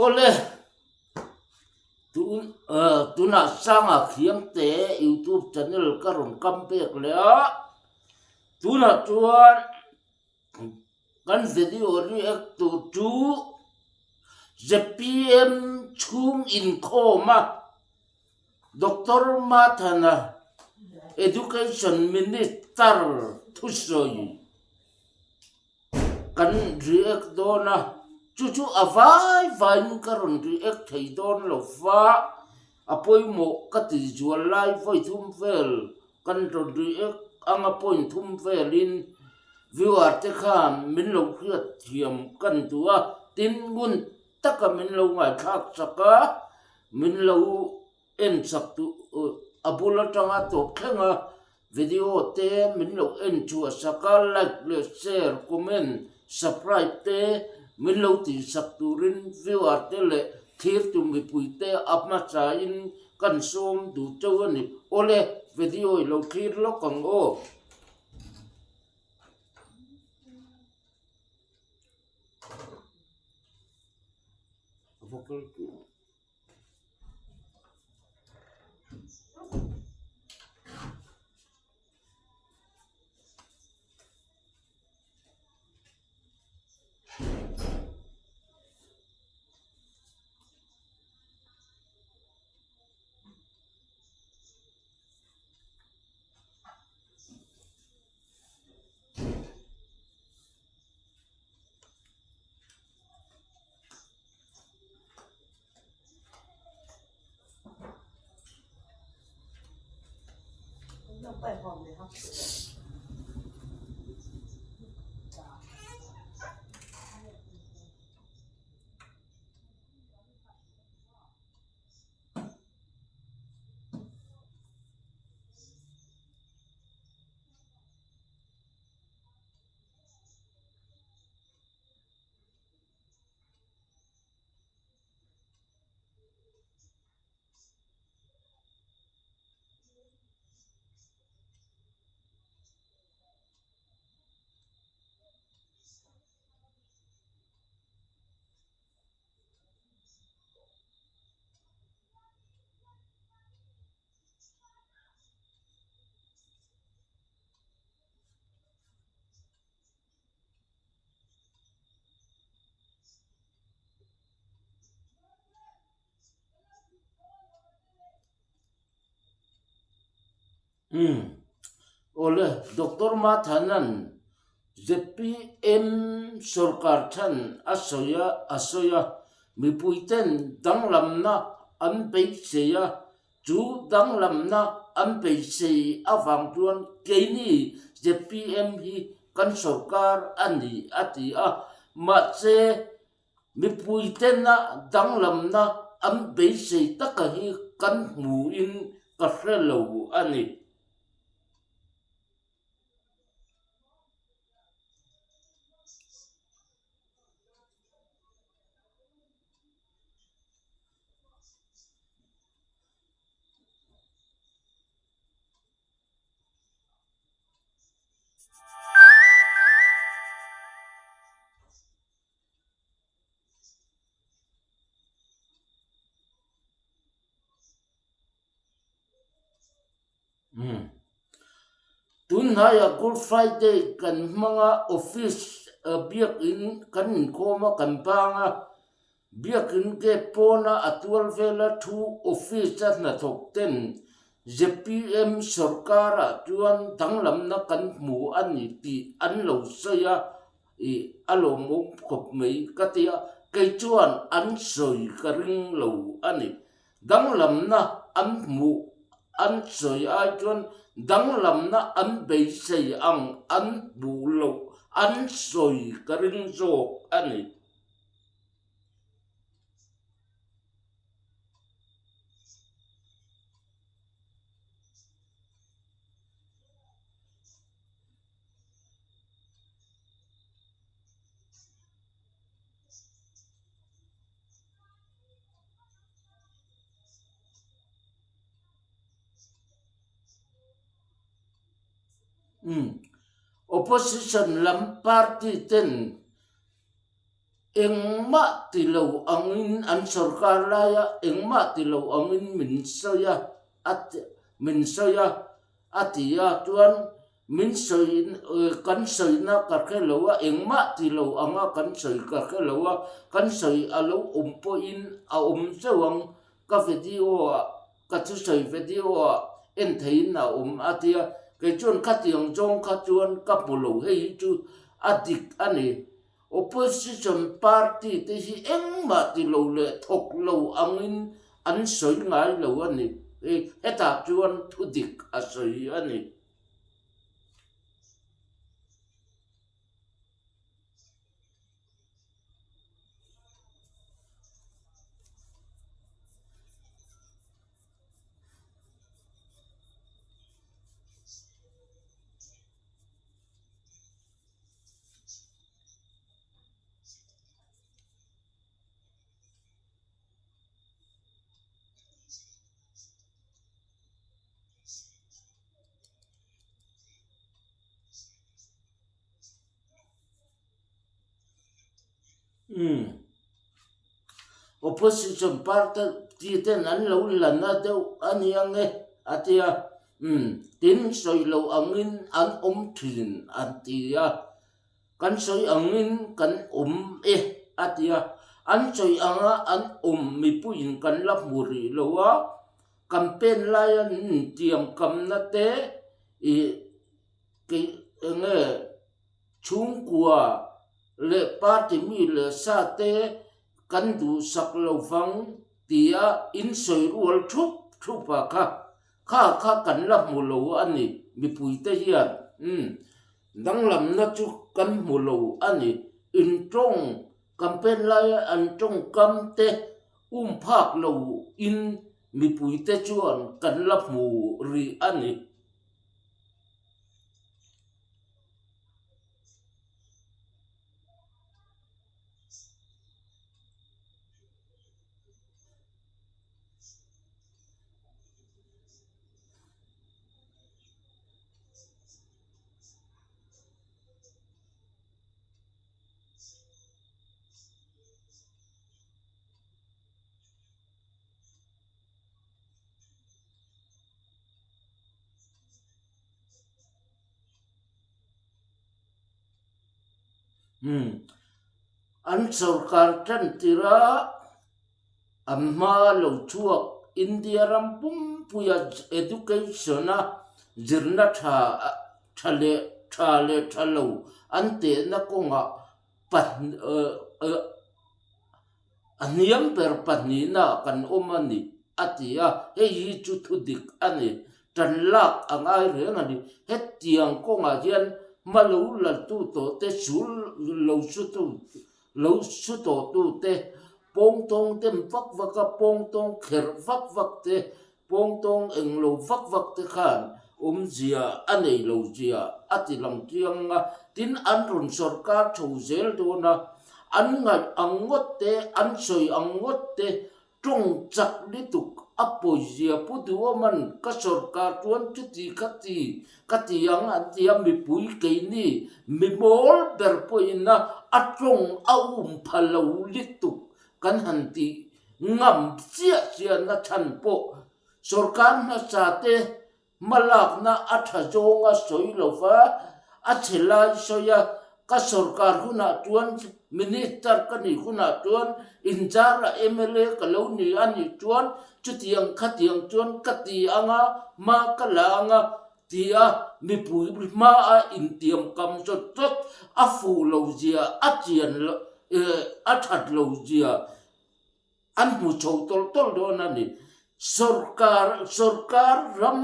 Awle, tun tunah Sanga Khiangte YouTube channel ka rawn kam pek leh a, tunah chuan kan video react tur chu zpm chhung inkhawm a Doctor Mathana Education Minister thusawi. Kan react dawn a, chu chu a vai vaiin ka rawn react thei dawn lo va, a pawimawh ka ti zual lai vawi thum vel kan rawn react anga point thum velin viewer te khan min lo hriat thiam kan duh a, tin ngun taka min lo ngaithlak sak a, min lo en chak duh a bul atanga tawp thleng a video te min lo en chhuah sak a like leh share comment subscribe te min lo tih sak turin viewer te leh thirtu mipui te a hmasa in kan sawm duh chauh a ni awle video i lo thlir lawk ang aw. Umm. Awle, Doctor Mathanan zpm sorkar chhan a sawi a, a sawi a, mipuiten danglamna an beisei a, Chu danglamna an beisei avang chuan keini zpm hi kan sorkar a ni a ti a, mahse mipuitena danglamna an beisei taka hi kan hmuin ka hre lo a ni. Tunhnaiah Good Friday kan hmang a, office biakin kan inkhawm a, kan bang a. Biakin gate pawna a tual vela thu office a hnathawk ten zpm sorkarah chuan danglamna kan hmu a ni tih an lo sawi a, ih a lawmawm khawp mai ka ti a, kei chuan an sawi ka ring lo a ni. Danglamna an hmuh an sawi ai chuan danglamna an beisei ang an hmuh loh an sawi ka ring zawk a ni. Opposition lam party ten. Engmah ti lo angin an sorkar laia engmah ti lo angin min sawi a, a min sawi a, a ti a, chuan min sawi kan sawina ka hre lo a, engmah ti lo anga kan sawi ka hre lo a, kan sawi a lo awm pawhin a awm zeuh ang, ka video ah ka thusawi video ah en theihin a awm a ti a, kei chuan khatiang zawng kha chuan ka hmu lo hei hi chu a dik a ni. Opposition party te hi engmah ti lo leh thawk lo angin an sawi ngai lo a ni. Hetah chuan thu dik a sawi a ni. Umm opposition party ten an lo la na deuh a nia nge a tia umm tin sawi lo angin an awm thin an ti a kan sawi angin kan awm e a ti a an sawi anga an awm mipuiin kan la hmu rih lo a campaign laia intiam kamna te ih keih eng nge. Chhungkua leh party mi leh sa te kan duhsak lo vang tia in sawi rual thup thup a kha kha kha kan la hmu lo a ni mipuite hian umm danglamna chu kan hmu lo a ni in tawng campaign laia an tawngkam te um phak lo in mipuite chuan kan la hmu rih a ni. Umm an sorkar tan tirh a an hma lo chhuak India ram pumpuia education a zirna tha tha leh tha leh tha lo an tehna kawngah A hniam ber pahnihna kan awm a ni, a ti a, hei hi chu thu dik a ni. Tan lak a ngai reng a ni. Hetiang kawngah hian hma lo laltu tawh te, sul lo su lo su tawhtu te, pawngtawng dem vak vak a, pawngtawng kherh vak vak te, Pawngtawng eng lo vak vak te khan awmzia a nei lo zia a ti lang chiang a, tin an rawn sawrkar chho zel dawn a, an ngaih ang ngawt te, an sawi ang ngawt te, tawng chak lutuk a pawizia Pu Duhawman ka sawrkar chuan chuti kha ti ka ti ang an ti a, mipui keini mi mawl ber pawhin a a tawng a um pha lo lutuk kan han tih Ngam chiah chiahna chhan pawh sorkar hmasa te hmalakna a tha zawnga sawi lova a chhe lai sawi a, ka sorkar hunah chuan minister ka nih hunah chuan inzara mla ka lo ni a nih chuan chutiang khatiang chuan ka ti anga hma ka la anga tia mipui hmaa intiam kam zawt zawt a fuh lo zia a chian loh a that lo zia An hmu chho tawlh tawlh dawn a ni. Sorkar sorkar ram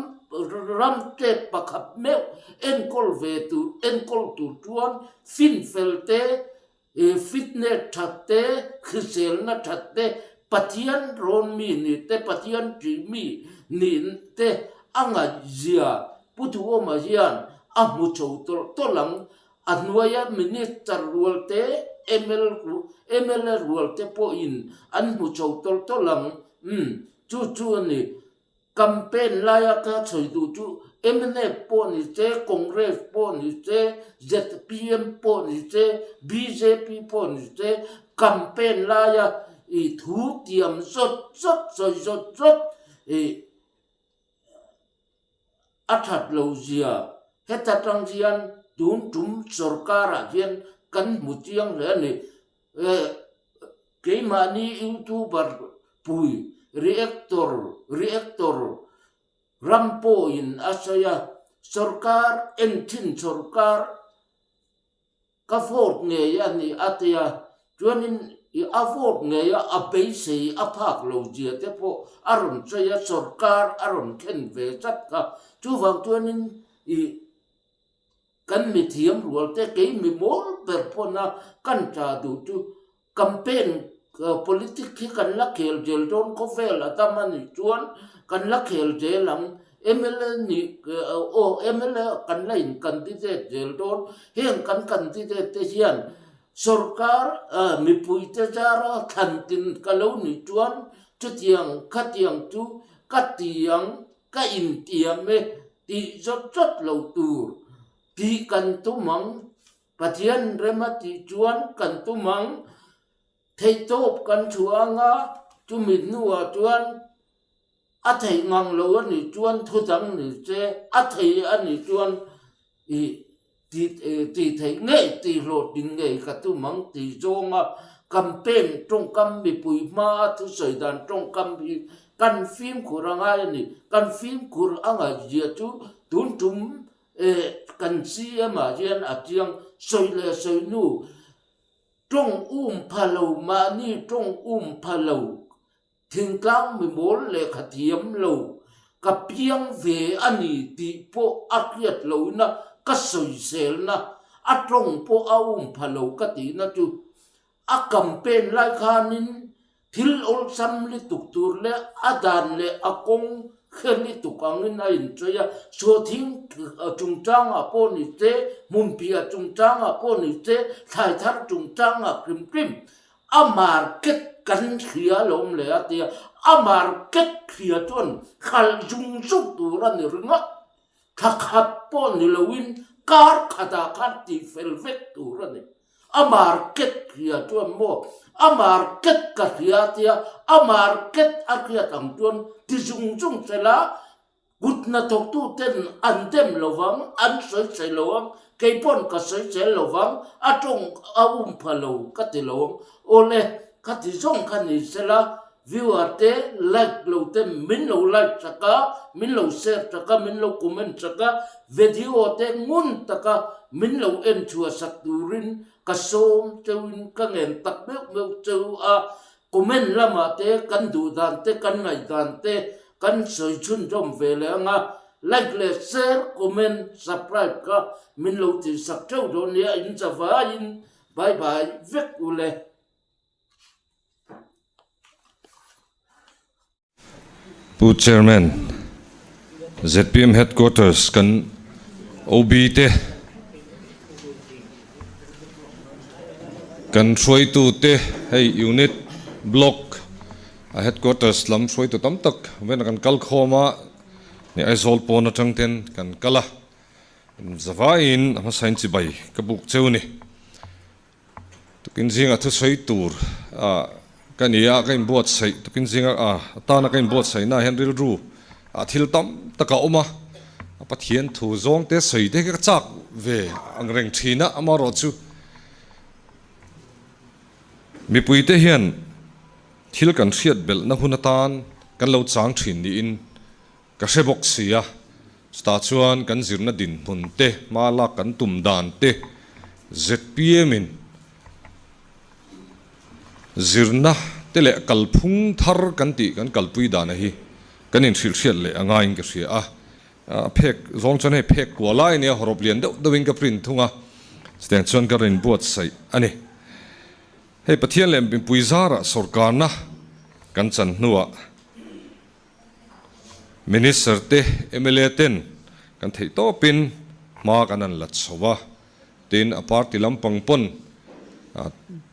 ram tep pakhat meuh enkawl ve tur enkawl tur chuan finfel te, fitness that te, hriselna that te, Pathian rawn mi ni te, Pathian ṭih mi nih te a ngaihzia Pu Duhawma hian a hmu chho tawlh tawlh ang. A hnuaia Minister rual te, mla rual te pawhin an hmu chho tawlh tawlh ang. Umm, chu chu a ni. Campaign laia ka chhawi duh chu Mnf pawh ni se, Congress pawh ni se, zpm pawh ni se, bjp pawh ni se, campaign laia i thu tiam zawt zawt, sawi zawt zawt i a that lo zia heta tang hian tun tum sorkarah hian kan hmu chiang hle a ni. Keimahni youtuber pui reactor reactor ram pawhin a sawi a, sorkar enthin sorkar Ka vote ngei a ni a tia, chuanin i a vote ngei a a beisei a phak lo zia te pawh a rawn sawi a, sorkar a rawn thlen ve zat kha. Chuvang chuanin i kan mithiam rual te kei mi mawl ber pawna kan ta duh chu Campaign politic hi kan la khel zel dawn khawvel a dam a nih chuan kan la khel zel ang. Mla nih aw mla kan la in candidate zel dawn. Heng kan candidate te hian sorkar mipui te zara thlan tin ka lo nih chuan chutiang khatiang chu ka ti ang ka intiam e tih zawt zawt lo tur tih kan tum ang. Pathian rem a tih chuan kan tum ang, theihtawp kan chhuah ang a, chumi hnuah chuan a theih ngang lo a nih chuan thu dang ni se, a thei a nih chuan ih tih theih ngei tih hlawhtling ngei ka tum ang tih zawnga campaign tawngkam mipui hmaa thusawi dan tawngkam hi kan fimkhur a ngai a ni. Kan fimkhur a ngaihzia chu tun tum Eh, kan CM ah hian a chiang sawi leh sawi hnu, tawng um pha lo, mahni tawng um pha lo, thingtlang mi mawl lehkha thiam lo, ka piang ve a ni tih pawh a hriat lohna ka sawiselna, a tawng pawh a um pha lo ka tihna chu A campaign lai khanin thil awlsam lutuk tur leh a dan leh a kawng hre lutuk angin a inchawih a, sawhthing chungchangah pawh ni se, hmunphiah chungchangah pawh ni se, thlai thar chungchangah hrim hrim a market kan hria alawm le a ti a, a market hria chuan hralh zung zung tur a ni ringawt. Thla khat pawh ni loin kar khatah khan tihfel vek tur a ni. A market hria chuan maw a market ka hria tia a market a hriat ang chuan ti zung zung sela kut hnathawktu ten an dem lo vang, an sawi sawi lo ang, kei pawn ka sawi sel lo vang, a tawng a um pha lo ka ti lo ang. Awle, khati zawng kha ni sela Viewer te like lo te min lo like sak a, min lo share sak a, min lo comment sak a, video te ngun taka min lo en chhuah sak turin ka sawm cheuhin ka ngen tak meuh meuh cheu a, comment lamah te kan duh dan te kan ngaih dan te kan sawi chhunzawm ve leh ang a, like leh share, comment, subscribe kha min lo tih sak theuh dawn nia in zavaiin bye bye vek ule. Pu Chairman, zpm Headquarters kan OB te, kan hruaitu te hei Unit, Block a Headquarters lam hruaitu tam tak vena kan kal khawm a, ni Aizawl pawn atang ten kan kal a, zavaiin a hmasain chibai ka buk cheu ni. Tukin zinga thusawi tur ka ni a, ka inbuatsaih tukin zinga atana ka inbuatsaihna hian rilru ah thil tam tak a awm a, a Pathian thu zawng te sawi te hi ka chak ve ang reng thin a, amaherawhchu mipui te hian thil kan hriat belhna hun atan kan lo chang thin niin Ka hre bawk si a, chutah chuan kan zirna dinhmun te, hma lak kan tum dan te, zpm in zirna te leh kalphung thar kan tih kan kalpui dana hi kan inhrilhhriat leh a ngaiin ka hria a. A phek zawng chuan hei phek kua lai a nia, hawrawp lian deuh deuhin ka print thung a, chutiang chuan ka rawn inbuatsaih a ni. Hei Pathian leh mipui zarah sawrkarna kan chan hnuah, Minister te, mla ten kan theih tawpin hma kan han la chho a, tin a party lampang pawn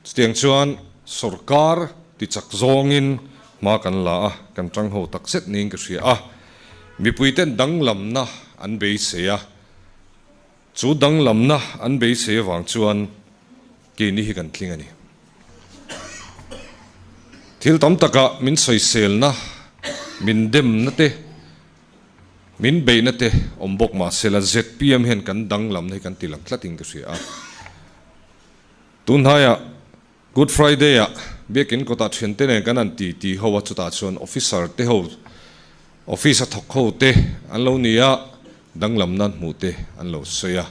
chutiang chuan sorkar ti chak zawngin hma kan la a, kan tang ho tak zet niin ka hria a. Mipui ten danglamna an beisei a, chu danglamna an beisei avang chuan keini hi kan tling a ni. Thil tam takah min sawiselna, min demna te, min beihna te awm bawk mah sela zpm hian kan danglamna hi kan ti lang tlatin ka hria a. Tunhnaiah Good Friday ah Biakin kawtah thiante nen kan han ti ti ho a, chutah chuan officer te ho, office a thawk ho te an lo ni a, danglam nan hmuh te an lo sawi a,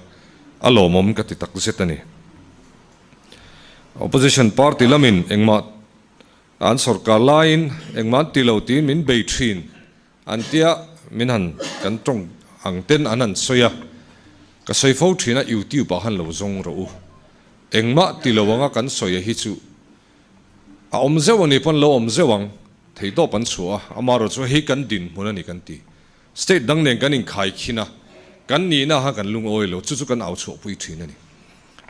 a lawmawm ka ti tak zet a ni. Opposition party lamin engmah an sawrkar laiin engmah an ti lo tiin min bei thin an tia, min han kan tawng ang ten an han sawi a, ka sawi fo thin a, YouTube ah han lo zawng rawh u. Engmah ti lo anga kan sawi a hi chu a awm zeuh a ni pawn lo awm zeuh ang, theihtawp an chhuah a, amaherawh chu hei kan dinhmun a ni kan ti. State dang nen kan inkhai khin a, kan nihna kha kan lungawi lo, chu chu kan au chhuahpui thin a ni.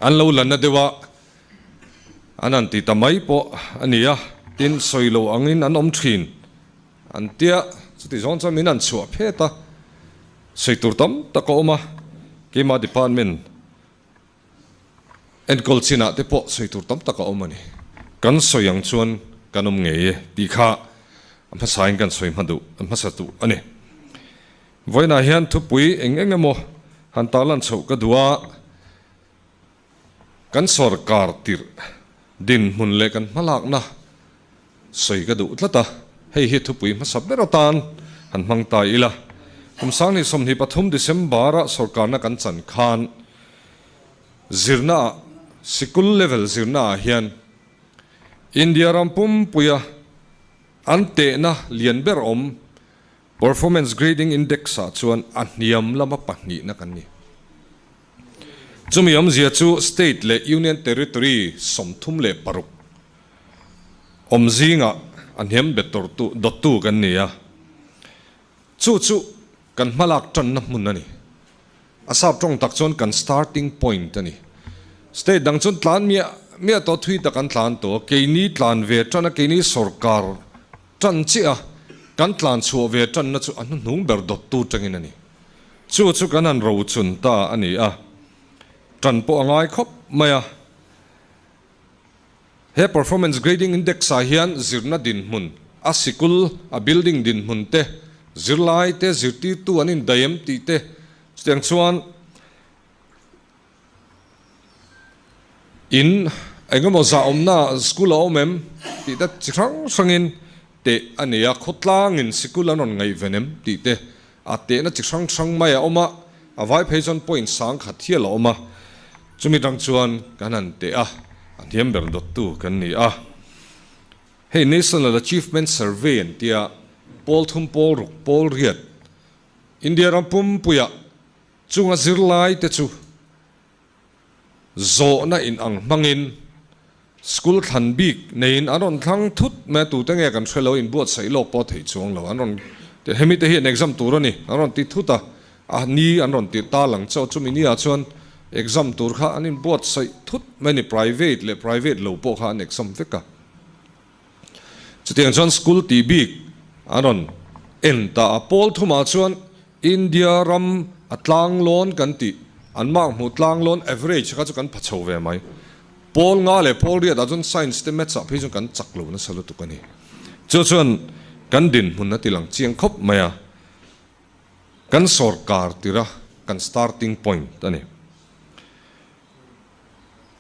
An lo lanna deuh a, an han ti ta mai pawh a ni a, tin sawi lo angin an awm thin an tia, chuti zawng chuan min han chhuah phet a, sawi tur tam tak a awm a, keimah department Enkawl chinah te pawh sawi tur tam tak a awm a ni. Kan sawi ang chuan kan awm ngei e tih kha a hmasain kan sawi hma duh, a hmasa duh a ni. Vawiinah hian thupui eng eng emaw han tarlan chhoh ka duh a, kan sawrkar tirh dinhmun leh kan hmalakna Sawi ka duh tlat a, hei hi thupui hmasa ber atan han hmang ta ila. Kum 2023 December-a sawrkarna kan chan khan zirnaah, sikul level zirnaah hian India ram pumpuia an tehna lian ber awm Performance Grading Index-ah chuan a hniam lama pahnihna kan ni. Chumi awmzia chu State leh Union Territory 36 awm zingah a hniam bet tawrtu dawttu kan ni a, chu chu kan hmalak tanna hmun a ni. A sap tawng tak chuan kan starting point a ni. State dang chuan tlan miah miah tawh thui tak an tlan tawh a, keini tlan ve tan a, keini sawrkar tan chiah a, kan tlan chhuah ve tanna chu a hnuhnung ber dawttu tangin a ni. Chu chu kan han rochun ta a ni a, tan pawh a ngai khawp mai a. He Performance Grading Index ah hian zirna dinhmun, a sikul, a building dinhmun te, zirlai te, zirtirtu an indaih em tih te, chutiang chuan in engemaw zah awmna school a awm em tih te chi hrang hrangin teh a nei a, khawtlangin sikul an rawn ngaihven em tih te A tehna chi hrang hrang mai a awm a, a vai phei chuan point 1000 hial a awm a, chumi tang chuan kan han teh a, a hniam ber dawttu kan ni a. Hei National Achievement Survey an tia, pawl thum pawl ruk pawl riat India ram pumpuiah chunga zirlai te chu Zawhna in ang hmangin school thlan bik neiin an rawn thlang thut mai a, tute nge kan hre lo, inbuatsaih lawk pawh a theih chuang lo, an rawn ti hemi te hi an exam tur a ni, an rawn ti thut a, a ni an rawn ti ta lang chauh a, chumi ni ah chuan exam tur kha an inbuatsaih thut mai a ni, private leh private lo pawh kha an exam vek a. Chutiang chuan school tih bik an rawn en ta a, pawl thumah chuan India ram a tlang lawn kan tih, an mark hmuh tlang lawn average kha chu kan pha chho ve mai. Pawl nga leh pawl riatah chuan science te maths ah phei chuan kan chak lo nasa lutuk a ni. Chu chuan kan dinhmun a ti lang chiang khawp mai a, kan sawrkar tira kan starting point a ni.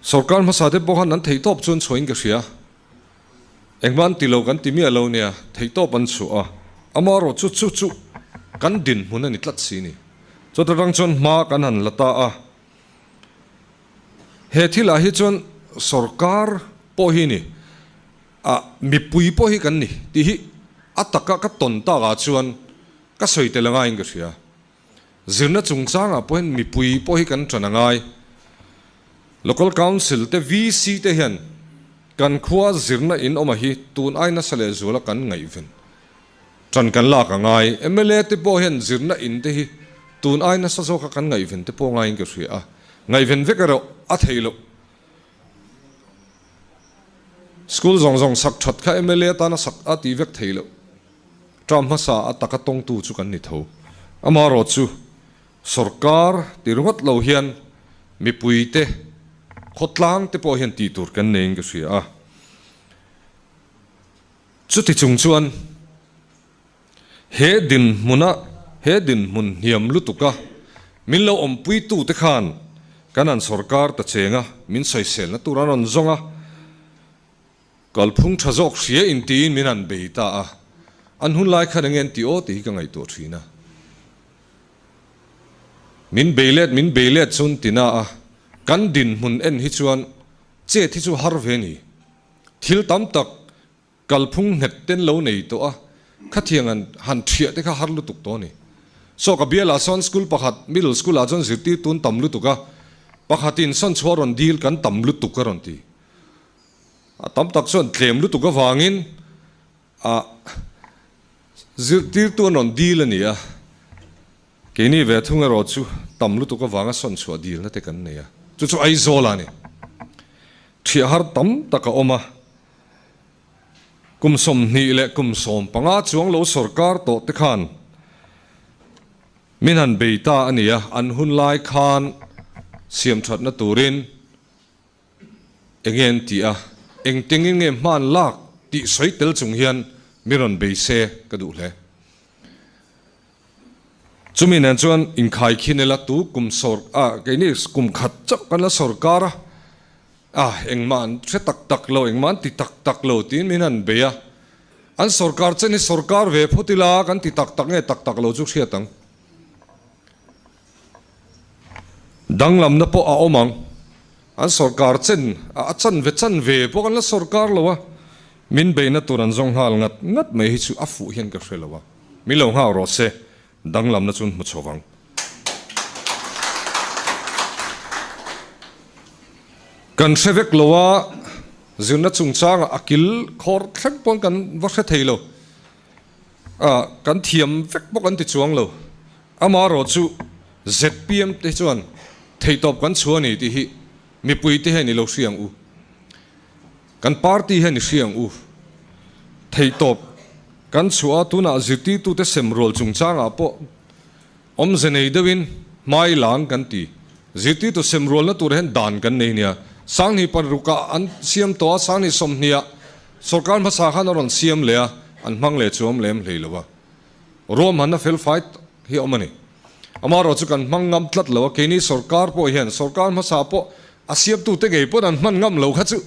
Sawrkar hmasa te pawh khan an theihtawp chuan chhuahin ka hria. Engmah an ti lo kan ti miah lo nia, theihtawp an chhuah a, amaherawh chu chu chu kan dinhmun a ni tlat si ni. Chawt atang chuan hma kan han la ta a, he thilah hi chuan sawrkar pawh hi ni, ah mipui pawh hi kan ni tih hi a taka ka tawn takah chuan ka sawi tel angaiin ka hria. Zirna chungchangah pawhin mipui pawh hi kan ṭan a ngai. Local Council te VC te hian kan khua zirna in awm a hi tun ai nasa leh zuala kan ngaihven ṭan kan lak a ngai. Mla te pawh hian zirna in te hi tun ai nasa zawka kan ngaihven te pawh ngaiin ka hria a, ngaihven vek erawh a theih loh. School zawng zawng sak ṭhat kha mla atana sak a tih vek theih loh. Term hmasa a taka tawngtu chu kan ni tho. Amaherawh chu Sorkar ti ringawt lo hian mipui te, khawtlang te pawh hian tih tur kan neiin ka hria a. Chuti chung chuan he dinhmuna he dinhmun hniam lutuka min lo awmpuitu te khan kan an sorkar ta cheng a, min sawiselna tur an rawn zawng a. Kalphung tha zawk hria in tiin min han bei ta a, an hun lai khan enge an ti aw tih hi ka ngaihtuah thin a. Min bei let min bei let chuan ti na a, kan dinhmun en hi chuan chet hi chu har ve ni. Thil tam tak kalphung nghet ten lo nei tawh a, khatiang an han thiah te kha har lutuk tawh a ni. Saw ka bialah sawn school pakhat middle school ah chuan zirtirtu an tam lutuk a, pakhatin sawn chhuah rawn dil kan tam lutuk a rawn ti. A tam tak chuan tlem lutuk avangin a zirtirtu an rawn dil a ni a, keini ve thung erawh chu tam lutuk avanga sawn chhuah dilna te kan nei a, chu chu Aizawl a ni. Thiah har tam tak a awm a, kum 20 leh kum 15 chuang lo sawrkar tawh te khan min han bei ta a ni a, an hun lai khan siam thatna turin Enge an ti a, engtengin nge hman lak tih sawi tel chung hian mi rawn bei se ka duh hle. Chumi nen chuan inkhai khin ila tu kum sawr a keini kum khat chauh kan la sawrkar a, a engmah an hre tak tak lo, engmah an ti tak tak lo tiin min han bei a, an sawrkar chen hi sawrkar ve phawt ila kan ti tak tak nge tak tak lo chu hriat ang. Danglamna pawh a awm ang. An sawrkar chen a chanve chanve pawh kan la sawrkar lo a, min beihna tur an zawng nghal ngat ngat mai hi chu a fuh hian ka hre lo a, min lo nghak rawh se, danglamna chu an hmu chho vang. Kan hre vek lo a, zirna chungchangah a kil khawr thleng pawn kan va hre thei lo. A, kan thiam vek bawk an ti chuang lo. Amaherawh chu zpm te chuan theihtawp kan chhuah a ni tih hi mipui te hian i lo hria ang u. Kan party hian i hria ang u. Theihtawp kan chhuah a, tunah zirtirtute sem rual chungchangah pawh awmze nei deuhin hmai lang kan ti. Zirtirtu sem rualna tur hian dan kan nei nia. Sanghnih parukah an siam tawh a, sanghnih sawmhniah Sorkar hmasa khan a rawn siam leh a, an hmang leh chu awm lem hlei lo a. Ruahmanna fel fai hi a awm a ni. Amaherawh chu kan hmang ngam tlat lo a, keini sorkar pawh hian sorkar hmasa pawh a siamtute ngei pawn an hman ngam lo kha chu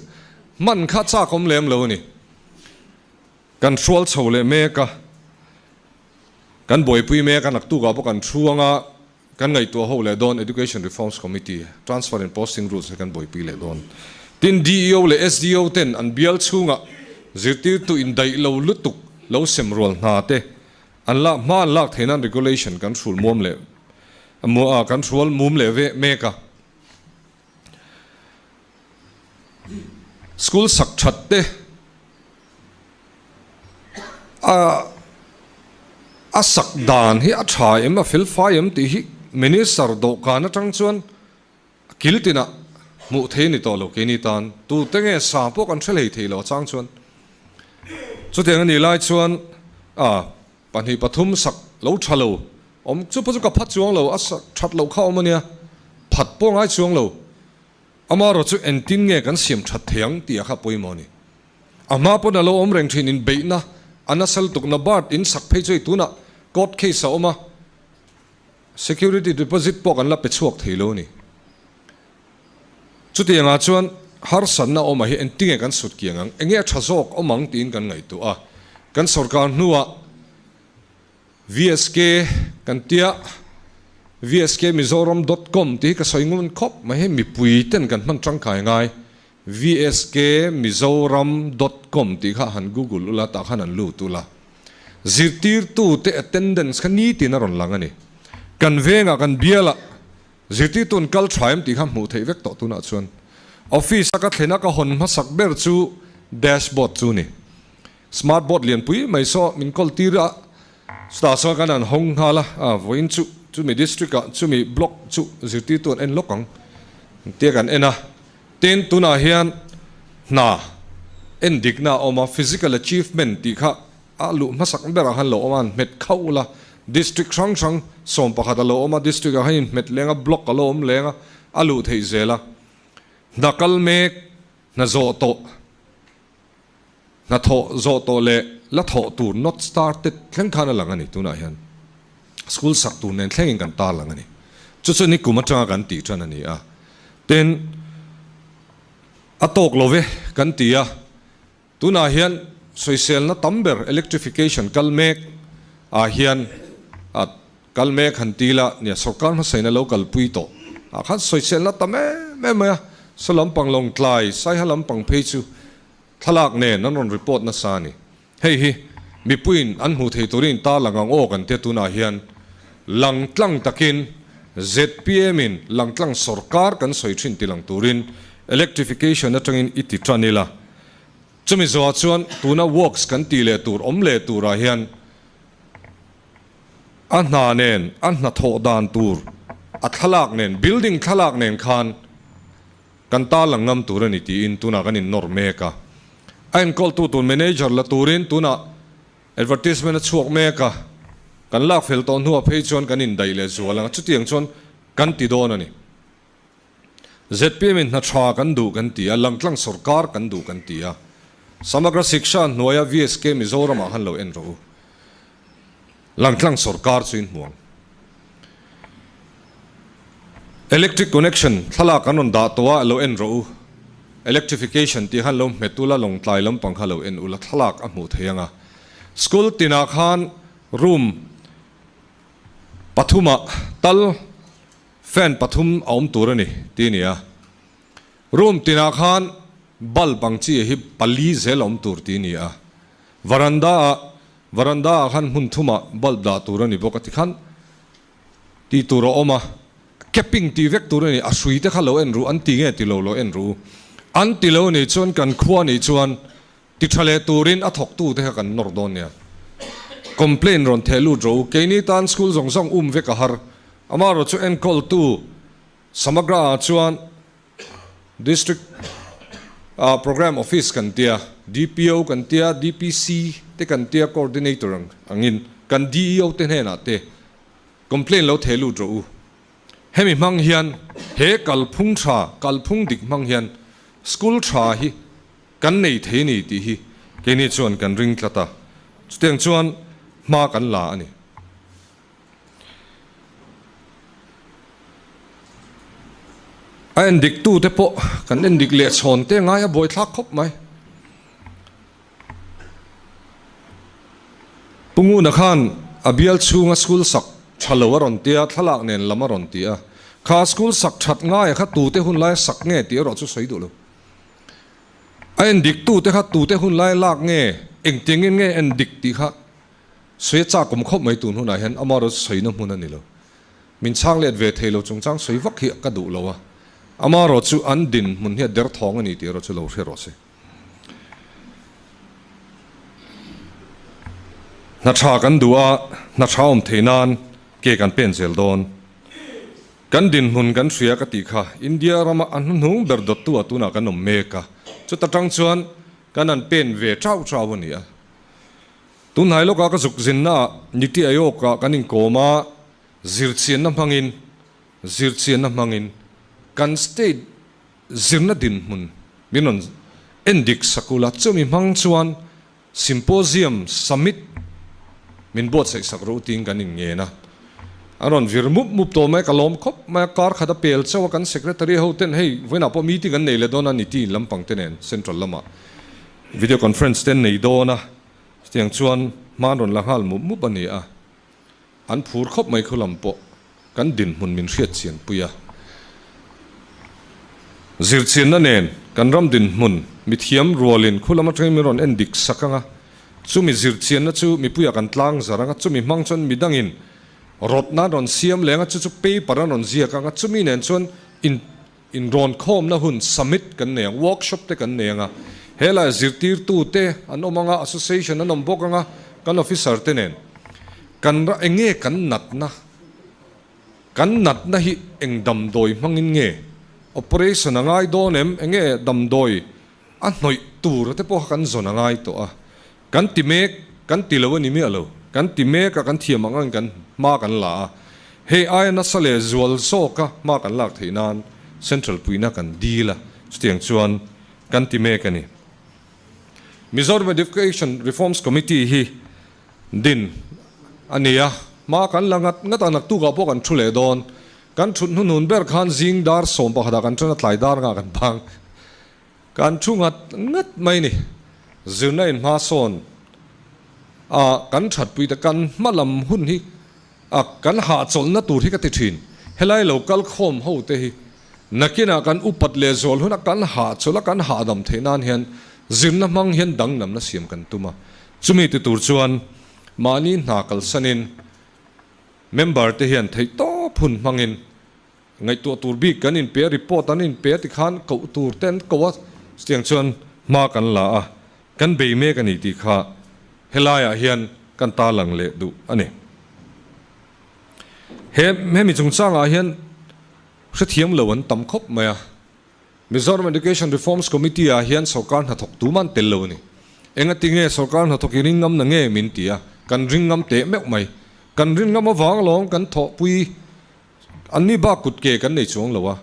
hman kha chak awm lem lo a ni. Kan hrual chho leh mek a, kan buaipui mek a, naktukah pawh kan thu anga Kan ngaihtuah ho leh dawn Education Reforms Committee, Transfer and Posting Rules hi kan buaipui leh dawn. Tin, DEO leh SDO ten an bial chhungah zirtirtu indaih lo lutuk lo sem rual hna te an lak hma an lak theih nan regulation kan hrul muam leh kan hrual mum leh ve mek a. School sak that te a a sak dan hi a tha em a fel fai em tih hi minister dawhkan atang chuan kil tinah hmuh thei a ni tawh lo keini tan tute nge sa pawh kan hre hlei thei lo a chang chuan chutiang a nih lai chuan a 2 3 sak lo tha lo awm chu pawh chu ka phat chuang lo a sak that loh kha awm a nia phat pawh ngai chuang lo. Amaherawh chu engtin nge kan siam that thei ang tih a kha pawimawh a ni. A hma pawn a lo awm reng thin inbeihna a nasa lutuk NABARD in sak phei chu hei tunah court case a awm a, security deposit pawh kan la pe chhuak thei lo a ni. Chutiangah chuan harsatna awmah hi engtin nge kan sut kiang ang, enge a tha zawk awm ang tiin kan ngaihtuah a, kan sorkar hnuah VSK kan tia vskmizoram dot com tih hi ka sawi ngun khawp mai hei mipui ten kan hman tangkai ngai vskmizoram dot com tih kha han google ula tah khan an lut ula zirtirtu te attendance kha nitin a rawn lang a ni kan vengah kan bialah zirtirtu an kal tha em tih kha hmuh theih vek tawh tunah chuan office a ka thlen a ka hawn hmasak ber chu dashboard chu ni. Smart board lianpui mai saw min kawl tir a, chutah chuan kan han hawng nghal a, a vawiin chu chumi district ah chumi block chu zirtirtu an en lawk ang tia kan en a, tin tunah hian hna en dikna a awm a, physical achievement tih kha a luh hmasak berah khan lo awm a, han hmet khauh ula, District hrang hrang 11 a lo awm a, District ah khan inhmet leng a, Block a lo awm leng a, a luh theih zel a. Hna kal mek, hna zawh tawh, hna thawh zawh tawh leh la thawh tur, not started, thleng khan a lang a ni. Tunah hian school sak tur nen thlengin kan tarlang a ni. Chu chu nikum atanga kan tih tan a ni a. Tin, a tawk lo ve kan ti a. Tunah hian sawiselna tam ber electrification kal mek ah hian a kal mek han ti ila nia sorkar hmasaina lo kalpui tawh ah khan sawiselna tam em em mai a, saw lampang Lawngtlai, Saiha lampang phei chu thlalak nen an rawn report nasa a ni. Hei hi mipuiin an hmuh thei turin tarlang ang aw kan tia tunah hian langtlang takin zpm in langtlang sorkar kan sawi thin tilang turin electrification atangin i ti tan ila. Chumi zawhah chuan tuna works kan tih leh tur awm leh turah hian a hna nen, a hnathawh dan tur, a thlalak nen, building thlalak nen khan kan tarlang ngam tur a ni tiin tunah kan innawr mek a. A enkawltu tur manager la turin tunah advertisement a chhuak mek a, kan lak fel tawh hnuah phei chuan kan indaih leh zual ang a, chutiang chuan kan ti dawn a ni. Zpm in hna tha kan duh kan ti a, langtlang sorkar kan duh kan ti a. Samagra Shiksha hnuaia VSK Mizoram ah han lo en rawh u. Langtlang sorkar chu in hmu ang. Electric connection thlalak an rawn dah tawh a, lo en rawh u. Electrification tih khan lo hmet ula, Lawngtlai lampang kha lo en ula, thlalak a hmuh thei ang a. School tinah khan room pathumah tal Fan pathum a awm tur a ni tih a ni a. Room tinah khan bulb ang chi hi pali zel a awm tur tih a ni a. Varanda ah varanda ah khan hmun thumah bulb dah tur a ni bawk a tikhan tih tur a awm a. Capping tih vek tur a ni, a hrui te kha lo en ru an ti nge ti lo lo en ru. An ti lo nih chuan kan khua nih chuan Ti tha leh turin a thawktu te kha kan nawr dawn nia. Complaint rawn theh lut ro. Keini tan school zawng zawng um vek a har. Amaherawh chu enkawltu Samagra ah chuan District ah Programme Office kan tia, DPO kan tia, DPC te kan tia Coordinator angin kan DEO te hnenah te complaint lo theh lut rawh u. Hemi hmang hian he kalphung tha, kalphung dik hmang hian school tha hi Kan nei thei ni tih hi keini chuan kan ring tlat a, chutiang chuan hma kan la a ni. A endik tute pawh kan endik leh chhawn te ngai a buaithlak khawp mai. Pu Nguna khan a bial chhunga school sak tha lo a rawn tia, thlalak nen lam a rawn ti a, kha school sak that ngaia kha tute hun laia sak nge tih erawh chu sawi duh lo. A en dik tute kha tute hun lai lak nge engtiangin nge en dik tih kha sawi a chak awm khawp mai tun hunah hian amaherawh chu sawina hmun a ni lo. Min chhang let ve thei lo chungchang sawi vak hi ka duh lo a, amaherawh chu an dinhmun hi a derthawng a ni tih erawh chu lo hre rawh se. Hna tha kan duh a, hna tha awm theih nan ke kan pen zel dawn. Kan dinhmun kan hria ka tih kha India rama a hnuhnung ber dawttu ah tunah kan awm mek a, chuta tang chuan kan han pen ve chau chau a ni a. Tunhnai lawkah ka zuk zinna ah Niti Aayog ah kan inkawm a, zirchianna hmangin zirchianna hmangin kan state zirna dinhmun min rawn endik sak ula, chumi hmang chuan Symposium Summit min buatsaih sak rawh u tiin kan inngen a. An rawn vir mup mup tawh mai a, ka lawm khawp mai a, kar khat a pel chauh a, kan Secretary ho ten hei vawiinah pawh meeting an nei leh dawn a ni tiin lampang te nen Central lamah Video Conference te an nei dawn a, chutiang chuan hma an rawn la nghal mup mup a ni a. An phur khawp mai khu lam pawh kan dinhmun min hriat chian pui a. Zirchianna nen kan ram dinhmun mithiam rualin khu lam atangin min rawn en dik sak ang a, chumi zirchianna chu mipuiah kan tlang zar ang a, chumi hmang chuan midangin rawtna an rawn siam leng a, chu chu paper an rawn ziak ang a, chumi nen chuan in Inrawn khawmna hun summit kan nei ang, workshop te kan nei ang a, helaiah zirtirtu te an awm ang a, association an awm bawk ang a, kan officer te nen kan ra eng nge kan natna, kan natna hi eng damdawi hmangin nge operation a ngai dawn em, eng nge damdawi a hnawih tur te pawh kha kan zawn a ngai tawh a, kan ti mek, kan ti lo a ni miah lo. Kan ti mek a, kan thiam ang angin kan hma kan la a. Hei aia nasa leh zual zawka hma kan lak theih nan Central puihna kan dil a, chutiang chuan kan ti mek a ni. Mizoram Education Reforms Committee hi din a ni a, hma kan la ngat ngat a, naktukah pawh kan thu leh dawn. Kan thut hnuhnun ber khan zing dar 11 ah kan ṭan a, tlai dar ngah kan bang. Kan thu ngat ngat mai ni. Zirna in hma sawn a kan thatpui te kan hma lam hun hi a kan hahchawlhna tur hi ka ti thin. Helai lo kal khawm ho te hi nakinah kan upat leh zual huna kan hahchawlh a kan hahdam theih nan hian zirna hmang hian danglamna siam kan tum a. Chumi ti tur chuan mahni hna kalsanin member te hian theihtawp hun hmangin Ngaihtuah tur bik kan inpe a, report an inpe a tikhan koh tur te an ko a, chutiang chuan hma kan la a, kan bei mek a ni tih kha helaiah hian kan tarlang leh duh a ni. He hemi chungchangah hian hrethiam lo an tam khawp mai a. Mizoram Education Reforms Committee ah hian sorkar hnathawk tum an tel lo a ni. Engati nge sorkar hnathawk i ring ngam na nge min ti a, kan ring ngam teh meuh mai. Kan rin ngam avang alawm kan thawhpui Anni bak kut ke kan nei chuang lo a,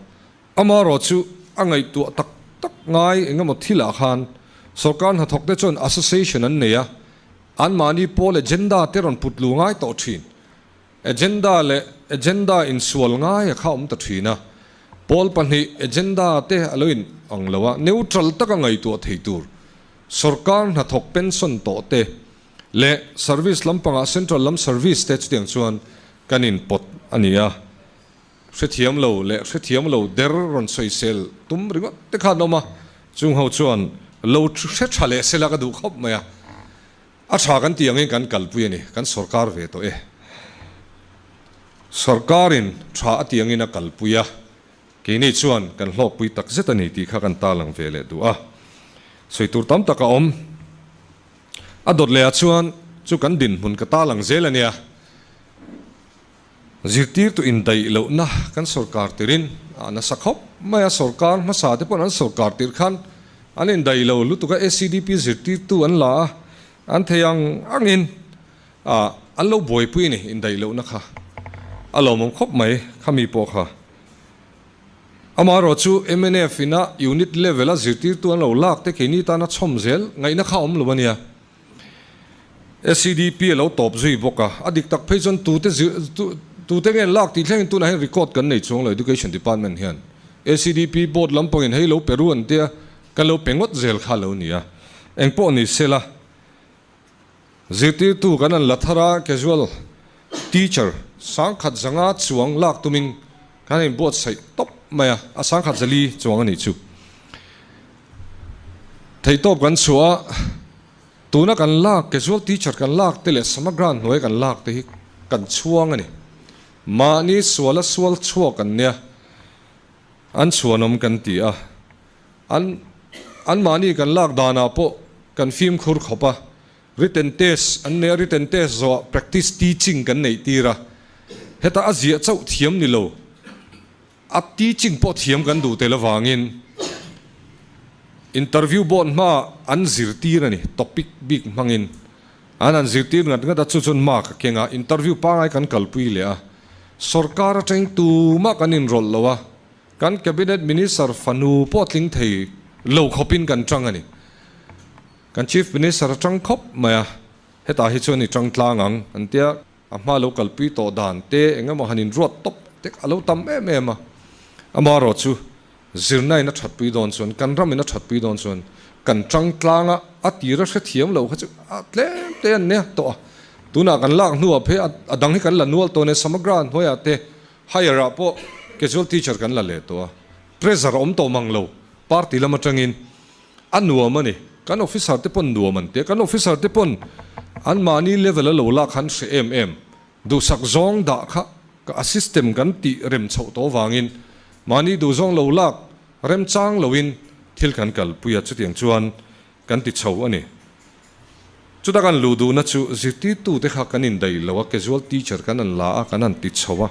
amarawh chu a ngaihtuah tak tak ngai engemaw thilah khan sorkar hnathawk te chuan association an nei a, anmahni pawl agenda te rawn put lu ngai tawh thin. Agenda leh agenda insual ngai a kha awm ta thin a, pawl pahnih agenda te a lo in ang lo a, neutral taka ngaihtuah thei tur sorkar hnathawk pension tawh te leh service lampangah central lam service te chutiang chuan kan inpawt a ni a, hrethiam lo leh hrethiam lo der rawn sawisel tum ringawt te khan awm a, chung ho chuan lo hre tha leh sela ka duh khawp mai a, a tha kan tih angin kan kalpui a ni, kan sorkar ve tawh e. Sorkarin tha a tih angin a kalpui a, keini chuan kan hlawkpui tak zet a ni tih kha kan tarlang ve leh duh a, sawi tur tam tak a awm. A dawt leh ah chuan chu kan dinhmun ka ta lang zel a nia. Zirtirtu indaih lohna kan sorkar tirin a nasa khawp mai a, sorkar hmasa te pawh an sorkar tir khan an indaih lo lutuk a, SEDP zirtirtu an la a, an thei ang angin an lo buaipui a ni indaih lohna kha. A lawmawm khawp mai khami pawh kha. Amaherawh chu mnf ina unit level a zirtirtu an lo lak te keini tana chhawm zel ngaihna kha awm lo a nia. SEDP a lo tawp zui bawk a, a dik tak phei chuan tute zir tute nge an lak tih thlengin tunah hian record kan nei chuang lo Education Department hian. SEDP board lampangin hei lo pe ru an tia kan lo pe ngawt zel kha lo nia. Engpawh ni sela. Zirtirtu kan an la thar a, casual teacher sangkhat zanga chuang lak tumin kan inbuatsaih tawp mai a, a sangkhat zali chuang a nih chu. Theihtawp kan chhuah a, tuna kan lak casual teacher kan lak te leh samagra hnuai kan lak te hi kan chhuang a ni. Mahni suala sual chhuak an nia, an chhuanawm kan ti a. An anmahni kan lak danah pawh kan fimkhur khawp a, written test an nei a, written test zawhah practice teaching kan neih tir a, heta a ziah chauh thiam ni lo, a teaching pawh thiam kan duh tel avangin interview board hmaah an zirtir a ni, topic bik hmangin an han zirtir ngat ngat a, chu chuan mark a keng a, interview pangai kan kalpui leh a, sorkar atangin tumah kan inrawlh lo a. Kan Cabinet Minister fanu pawh tling thei lo khawpin kan tang a ni. Kan Chief Minister a tang khawp mai a, hetah hi chuan i tang tlang ang an tia, a hma lo kalpui tawh dan te eng emaw han inruat tawp te a lo tam em em a. Amaherawh chu zirna in a thatpui dawn chuan, kan ram in a thatpui dawn chuan kan tang tlang a, a tira hrethiam lo kha chu a tlem te an nia tawh a. Tunah kan lak hnuah phei a dang hi kan la nual tawh a nia, Samagra hnuaiah te Higher ah pawh casual teacher kan la leh tawh a, pressure a awm tawh mang lo, party lam atangin a nuam a ni, kan officer te pawn nuam an ti a, kan officer te pawn anmahni level a lo lak khan hre em em, duhsak zawng dah kha a system kan tih rem chhoh tawh avangin mahni duhzawng lo lak remchang loin thil kan kalpui a, chutiang chuan Kan ti chho a ni. Chuta kan luh duhna chu zirtirtute kha kan indaih lo a, casual teacher kan han la a, kan han ti chho a.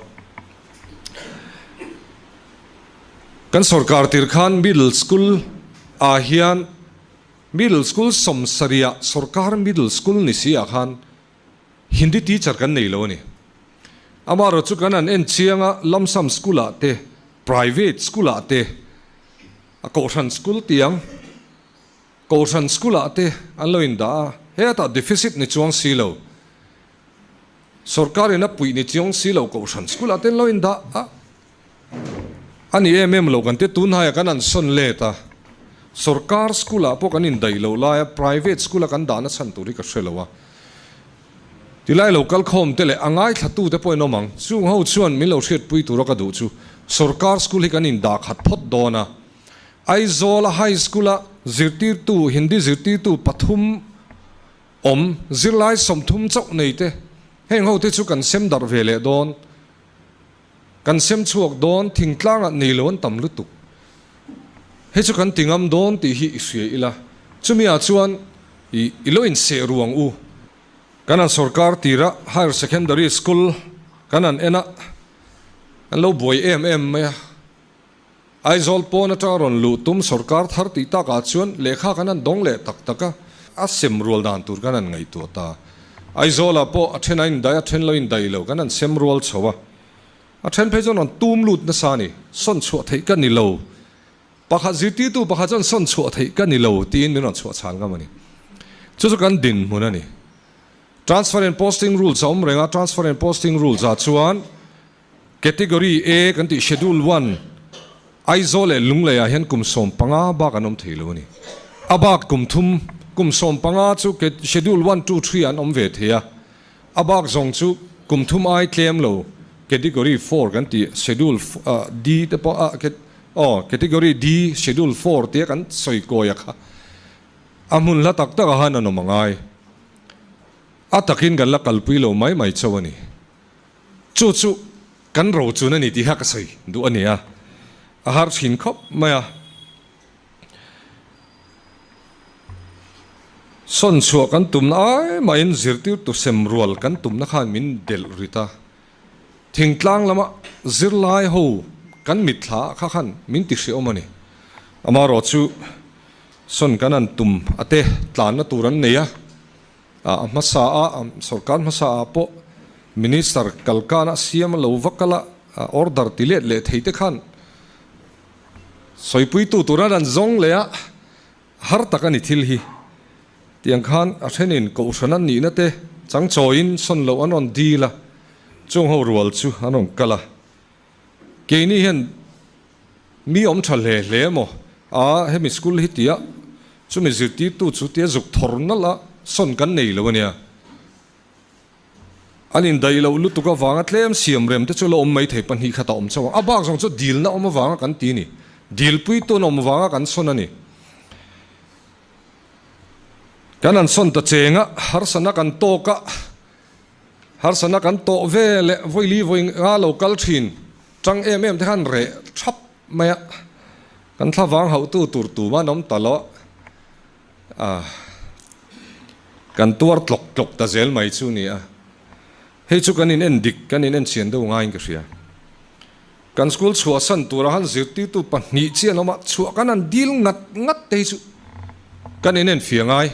Kan sorkar tir khan middle school ah hian middle school sawmsarihah sorkar middle school ni si ah khan. Hindi teacher kan nei lo a ni. Amaherawhchu kan han en chiang a, Lamsam school ah te, private school ah te, a kohhran school tiang, kohhran school ah te an lo indah a, hetah deficit ni chuang si lo, sorkar in a puih ni chiang si lo kohhran school ah te an lo indah a, a ni em em lo kan tia tunhaiah kan han sawn let a, sorkar school ah pawh kan indaih loh lai a, private school a kan dahna chhan tur hi ka hre lo a. Tilai lo kal khawm te leh a ngaithla te pawh in awm ang. Chung ho chuan min lo hriatpui tura ka duh chu sorkar school hi kan in dah khat phawt dawn a. Aizawl a high school a zirtirtu Hindi zirtirtu pathum awm zirlai 30 chauh nei te heng ho te chu kan sem darh ve leh dawn. Kan sem chhuak dawn thingtlangah nei lo an tam lutuk. Hei chu kan ti ngam dawn tih hi i hria ila, chumi ah chuan i i lo inseh ru ang u. Kan han sorkar tira Higher Secondary School kan han en a, an lo buai em em mai a. Aizawl pawn atanga rawn luh tum sorkar thar tih takah chuan lehkha kan han dawng leh tak tak a, a sem rual dan tur kan han ngaihtuah ta. Aizawlah pawh a then a indaih a then lo indaih lo kan han sem rual chho a, a then phei chuan rawn tum lut nasa a ni, sawn chhuah theih ka ni lo, pakhat zirtirtu pakhat chuan sawn chhuah theih ka ni lo tiin min rawn chhuah chhan ngam a ni. Chu chu kan dinhmun a ni. Transfer and posting rules a awm reng a, transfer and posting rules ah chuan Category A kan tih Schedule One, Aizawl leh Lunglei ah hian kum 15 bak an awm thei lo a ni. A bak kum thum, kum 15 chu Schedule One, Two, Three ah an awm ve thei a. A bak zawng chu kum thum ai tlem lo Category Four kan tih Schedule D te pawh a aw Category D Schedule Four tia kan sawi kawi a kha a hmun hla tak tak ah han an awm a ngai. A takin kan la kalpui lo mai mai chauh a ni. Chu chu kan ro chun a ni tih kha ka sawi duh a ni a, a har thin khawp mai a. Sawn chhuah kan tumna ai mahin zirtirtu sem rual kan tumna khan min delh rit a, thingtlang lama zirlai ho kan mitthla ah kha khan min ti hreawm a ni. Amaherawh chu sawn kan han tum a te tlanna tur an nei a. A hmasa a, sorkar hmasa ah pawh Minister kalkan a siam a lo va kal a, order ti let leh thei te khan sawipuitu tur an an zawng leh a, har tak a ni thil hi. Tiang khan a thenin kohhran an nihna te changchawiin sawn loh an rawn dil a, chung ho rual chu an rawn kal a. Keini hian Mi awm tha hle hle maw? A, hemi school hi tia chumi zirtirtu chu tia zuk thawr nalh a, sawn kan nei lo a nia. An indaih loh lutuk avanga tlem siam rem te chu la awm mai thei pahnih khat a awm chauh ang. A bak zawng chu dilna awm avanga kan ti a ni. Dilpui tun awm avanga kan sawn a ni. Kan han sawn ta cheng a, harsana kan tawk a, harsana kan tawh ve leh vawi li vawi nga lo kal thin. Tang em em te khan reh thap mai a, kan thlavang hauhtu tur tuma an awm ta lo a, kan tuar tlawk tlawk ta zel mai chu ni a. Hei chu kan in en dik, kan in en chian deuh ngaiin ka hria. Kan school chhuahsan tura han zirtirtu pahnih chi an awm a, chhuah kan han dil ngat ngat te hi chu kan in en fia ngai.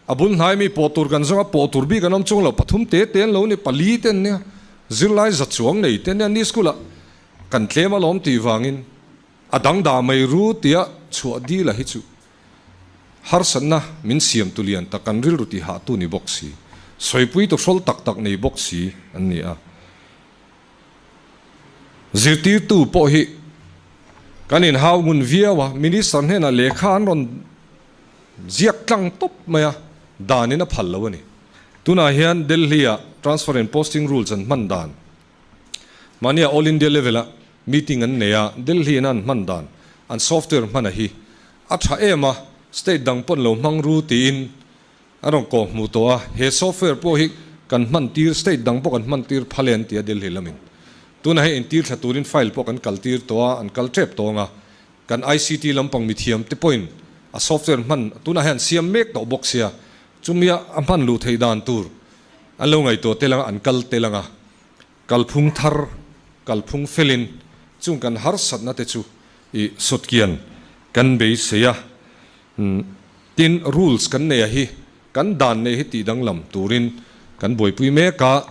A bul hnai mi pawh tur kan zawng a, pawh tur bik an awm chung lo, pathum te te an lo ni, pali te an nia, zirlai za chuang nei te an nia, ni school ah kan tlem alawm tih vangin a dang dah mai ru tia chhuah dil a hi chu harsatna min siam tu lian tak kan rilru tih hah tu ni bawk si, sawipui tu hrawl tak tak nei bawk si an ni a. Zirtirtu pawh hi kan inhau ngun viau a, Minister hnenah lehkha an rawn ziak tlang tawp mai a, danin a phal lo a ni. Tunah hian Delhi-ah Transfer and Posting Rules an hman dan, mahnia All India level-a meeting an nei a, Delhi-in an hman dan, an software hmana hi a tha em a, state dang pawn lo hmang ru tiin A rawn kawh hmuh tawh a, he software pawh hi kan hman tir, state dang pawh kan hman tir phal e an ti a Delhi lamin. Tunah hei entir thla turin file pawh kan kal tir tawh a, an kal tep tawng a. Kan ICT lampang mithiam te pawhin a software hman tunah hian an siam mek tawh bawk sia, chumia a hman luh theih dan tur an lo ngaihtuah tel anga an kal tel anga kalphung thar, kalphung felin chung kan harsatna te chu i sawtkian kan beisei a. Tin, rules kan nei a hi, kan dan nei hi tih danglam turin kan buaipui mek a,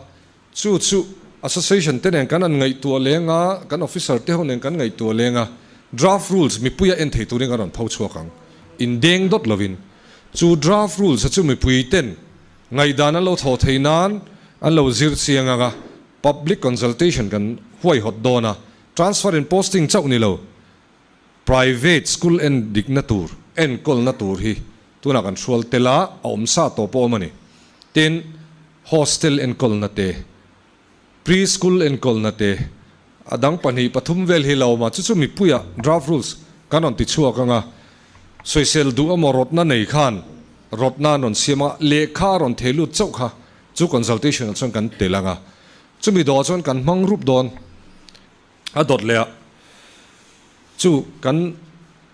chu chu Association te nen kan an ngaihtuah leng a, kan officer te ho nen kan ngaihtuah leng a, draft rules mipuia en thei turin kan rawn pho chhuak ang, indeng dawt lovin. Chu draft rules a chu mipui ten ngaihdan an lo thawh thei nan an lo zir chiang ang a, public consultation kan huaihawt dawn a, transfer in posting chauh ni lo, Private school en dikna tur, enkawlna tur hi tunah kan hrual tel a, a awm sa tawh pawh awm a ni. Tin, hostel enkawlna te, pre school enkawlna te, a dang pahnih pathum vel hi la awm a, chu chu mipuiah draft rules kan rawn ti chhuak ang a, sawisel duh emaw rawtna nei khan rawtna an rawn siam a, lehkha a rawn thei lut chauh kha chu consultation ah chuan kan tel ang a, chumi dawhah chuan kan hmang rup dawn. A dawt leh a, chu kan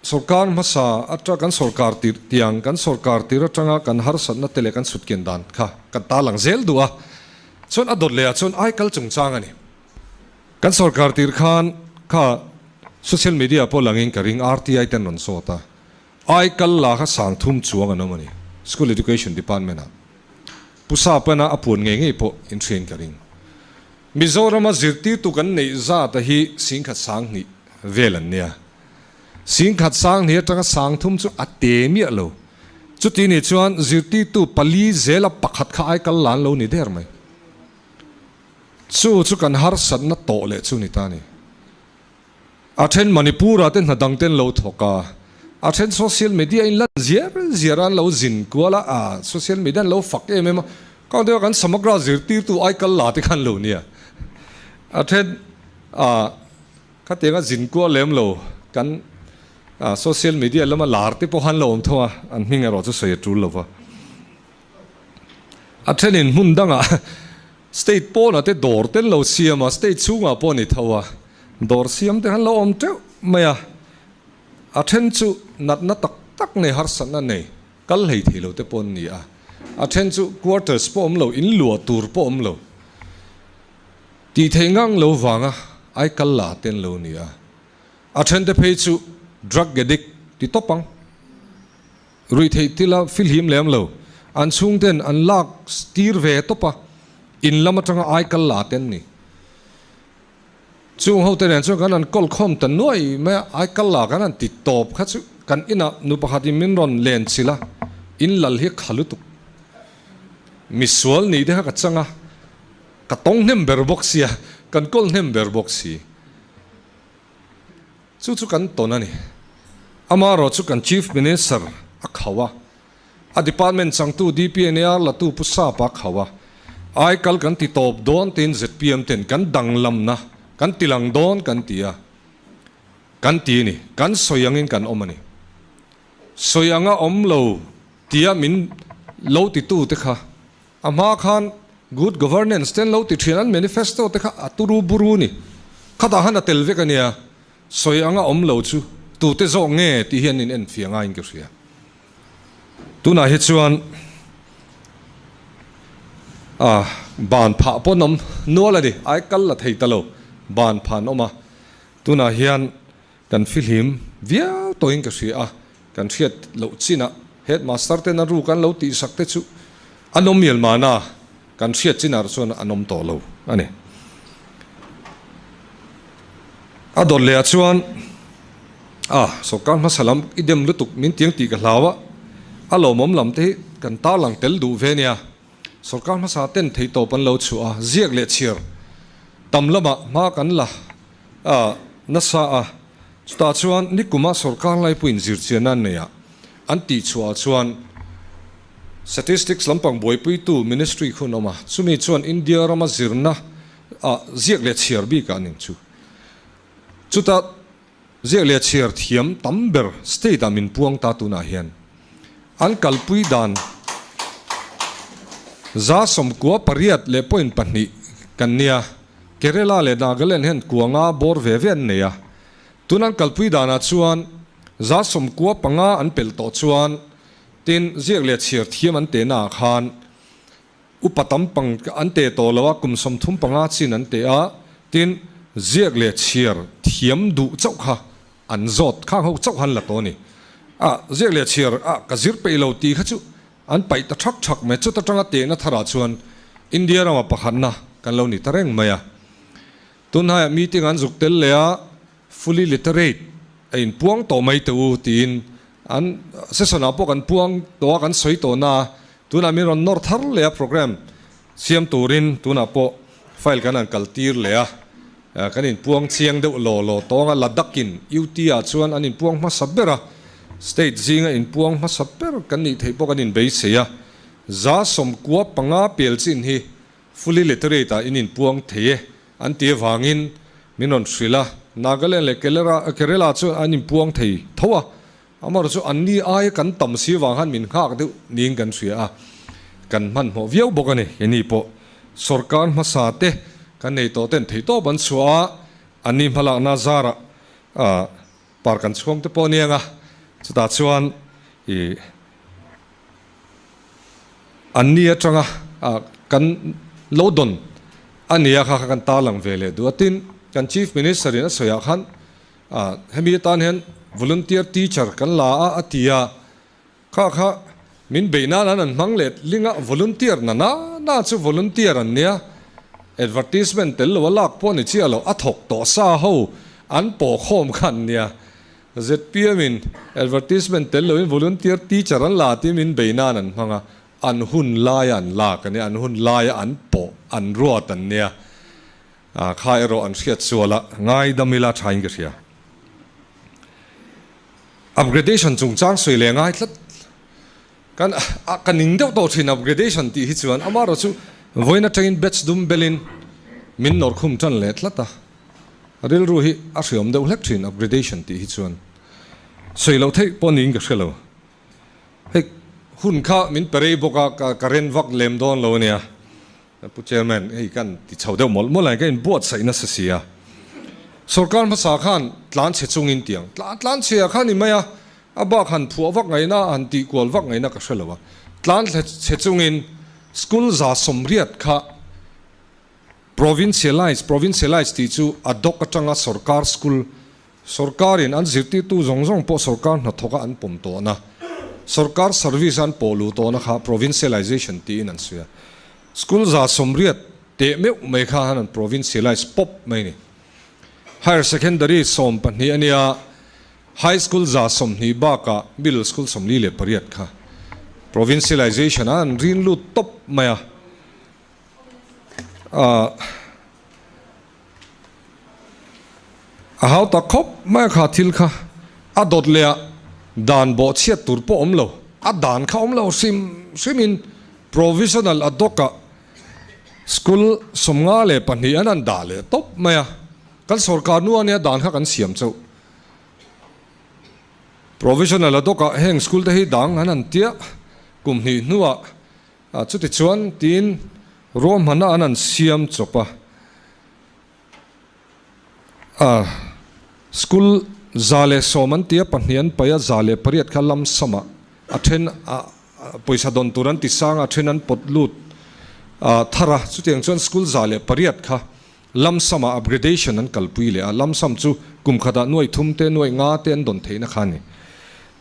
sawrkar hmasa atang kan sawrkar tir tiang kan sawrkar tir atanga kan harsatna te leh kan sutkian dan kha kan tarlang zel duh a, chuan a dawt leh ah chuan aikal chungchang a ni. Kan sawrkar tir khan kha social media pawh langin ka ring RTI ten rawn zawt a, aikal la kha sang thum chuang an awm a ni School Education Department ah. Pu Sapana a puan ngei ngei pawh inhriain ka ring. Mizorama zirtirtu kan neih zata hi singkhat sanghnih vel an nia. Singkhat sanghnih atanga sangthum chu a te miah lo. Chuti nih chuan zirtirtu pali zela pakhat kha ai kal lan lo ni der mai. Chu chu kan harsatna tawh leh chu ni ta ni. A then Manipur-ah te hna dang ten lo thawk a, a then social media in lan ziar ziar a an lo zin kual a, a social media an lo fak em em a, kang deuh a kan Samagra zirtirtu ai kal la te khan lo nia. A then a khatianga zin kual lem lo kan social media lama lar te pawh khan lo awm tho a, an hming erawh chu sawi a tul lo va. A thenin hmun dangah State pawnah te dawr te an lo siam a, state chhungah pawh a ni tho a, dawr siam te khan lo awm teuh mai a, a then chu natna tak tak nei harsatna nei kal hlei thei lo te pawh an ni a, a then chu quarters pawh awm lo, in luah tur pawh awm lo, tih theih ngang lo vanga ai kal la te an lo ni a, a then te phei chu drug addict ti tawp ang. Ruihtheih thila filhim lem lo, an chhungten an lak tir ve tawp a, in lam atanga ai kal la te an ni. Chung hote nen chuan kan han kawl khawm ta nuai mai a, ai kal la kan han ti tawp kha chu kan inah nu pakhatin min rawn len chilh a, in lal hi a kha lutuk. Misual nih te kha ka chang a, ka tawng hnem ber bawk sia, kan kawl hnem ber bawk si. Chu chu kan tawn a ni. Amaherawh chu kan Chief Minister a khauh a, a department changtu DPNAR latu Pu Sapa a khauh a, aikal kan ti tawp dawn tiin zpm ten kan danglamna kan ti lang dawn kan ti a, kan ti a ni. Kan sawi angin kan awm a ni. Sawi anga awm lo tia min lo titu te kha A hma khan good governance te an lo ti thin, an manifesto te kha a turu buru ni. Khatah khan a tel vek a nia, sawi anga awm lo chu tute zawk nge tih hi an in enfiah ngaiin ka hria. Tunah hi chuan a ban phah pawn awm nual a ni, ai kal la thei ta lo, ban phah an awm a, tunah hian Kan fihlim viau tawhin ka hria a, kan hriat loh chinah headmaster ten a ruk an lo tihsak te chu an awm mial mahna, kan hriat chinah chuan an awm tawh lo a ni. A dawt leh ah chuan a sawrkar hmasa lam i dem lutuk min tiang tih ka hlau a, a lawmawm lam te hi kan tarlang tel duh ve nia. Sawrkar hmasa ten theihtawp an lo chhuah a, ziak leh chhiar tam lamah hma kan la a nasa a, chutah chuan nikuma sawrkar laipuiin zirchianna an nei a, an tihchhuah ah chuan Statistics lampang buaipuitu Ministry khu an awm a, chumi chuan India rama zirna ah ziak leh chhiar bikah an inchu. Chutah Ziak leh chhiar thiam tam ber state ah min puang ta tunah hian an kalpui dan 98.2 kan nia, Kerala leh Nagaland hian kua nga bawr ve ve an nei a, tun an kalpui danah chuan 95 an pelh tawh chuan tin ziak leh chhiar thiam an tehna ah khan Upa tam pang an teh tawh lo a, kum 35 chin an teh a, tin, ziak leh chhiar thiam duh chauh kha an zawt khang ho chauh han la tawh a ni. A, ziak leh chhiar a ka zir peih lo tih kha chu an paih ta thak thak mai, chuta tanga tehna tharah chuan India rama pakhatna kan lo ni ta reng mai a. Tunhnaiah meeting an zuk tel leh a, fully literate a inpuang tawh mai teh u tiin an session ah pawh kan puang tawh a, kan sawi tawh na a, tunah min rawn nawr thar leh a program siam turin tunah pawh file kan han kal tir leh a, kan inpuang chiang deuh law law tawng a, Ladakh in UT ah chuan an inpuang hmasa ber a, state zinga inpuang hmasa ber kan nih theih pawh kan inbeisei a, 95% pel chin hi Fully literate ah in inpuang thei e an ti avangin min rawn hrilh a, Nagaland leh Kerala chuan an inpuang thei tho a, amaherawh chu anni aia kan tam si avang khan min nghak deuh niin kan hria a, kan hmanhmawh viau bawk a ni. Keini pawh sorkar hmasa te kan nei tawh ten theihtawp an chhuah a, anni hmalakna zarah par kan chhuang te pawh a niang a, chutah chuan ih. An ni atanga kan lo dawn a nia kha kha kan tarlang ve leh duh a. Tin, kan Chief Minister in a sawiah khan hemi atan hian volunteer teacher kan la a a ti a, kha kha min beih nan an an hmang leh ling a, volunteer na na na chu volunteer an nia, advertisement tel lo a lak pawh ni chiah lo, a thawk tawh sa ho an pawh khawm kha an nia. Zpm in advertisement tel loin volunteer teacher an la tih min bei nan an hmang a, an hun laia an lak a nia, an hun laia an pawh, an ruat an nia. Kha erawh an hriat sual a, ngaidam ila thain ka hria. Upgradation chungchang sawi leh ngai tlat. Kan a ka ning deuh tawh thin upgradation tih hi chuan amaherawh chu vawiin atangin batch dum belin min nawr khum tan leh tlat a, rilru hi a hriawm deuh hlek thin upgradation tih hi chuan sawi loh theih pawh niin ka hre lo. Hei hun kha min pe rei bawk a ka ka ren vak lem dawn lo ania Pu Chairman hei kan ti chho deuh mawlh mawlh a ka inbuatsaih nasa si a. Sorkar hmasa khan tlan chhe chungin tiang tlan tlan chhe ah khan i mai a, a bak han phuah vak ngaihna han tih kual vak ngaihna ka hre lo a. Tlan chhe chungin school 180 kha provincialize, provincialize tih chu a dock atanga sorkar school Sorkarin an zirtirtu zawng zawng pawh sorkar hnathawka an pawm tawhna, sorkar service a an pawh luh tawhna kha provincialization tiin an sawi a. School 180 teh meuh mai kha han an provincialize pawp mai a ni. Higher Secondary 12 a nia, High School 120 bakah Middle School 48 kha provincialization a an rin lut tawp mai a. A hau tak khawp mai a kha thil kha a dawt leh a dan bawh chhiat tur pawh awm lo, a dan kha awm lo hrim hrim in provisional ad hoc ah school 52 an an dah leh tawp mai a, kan sorkar nu ania dan kha kan siam chauh. Provisional ad hoc ah heng school te hi dang an an tia kum hnih hnuah Chutichuan tiin ruahmanna an an siam chawp a, a school 110 an ti a, pahnih an paih a, 108 kha lam samah a then a pawisa dawn tur an ti sang a, a then an pawt lut thar a, chutiang chuan school 108 kha lam samah upgradation an kalpui leh a, lam sam chu kum khatah nuaih thum te nuaih nga te an dawn theihna kha a ni.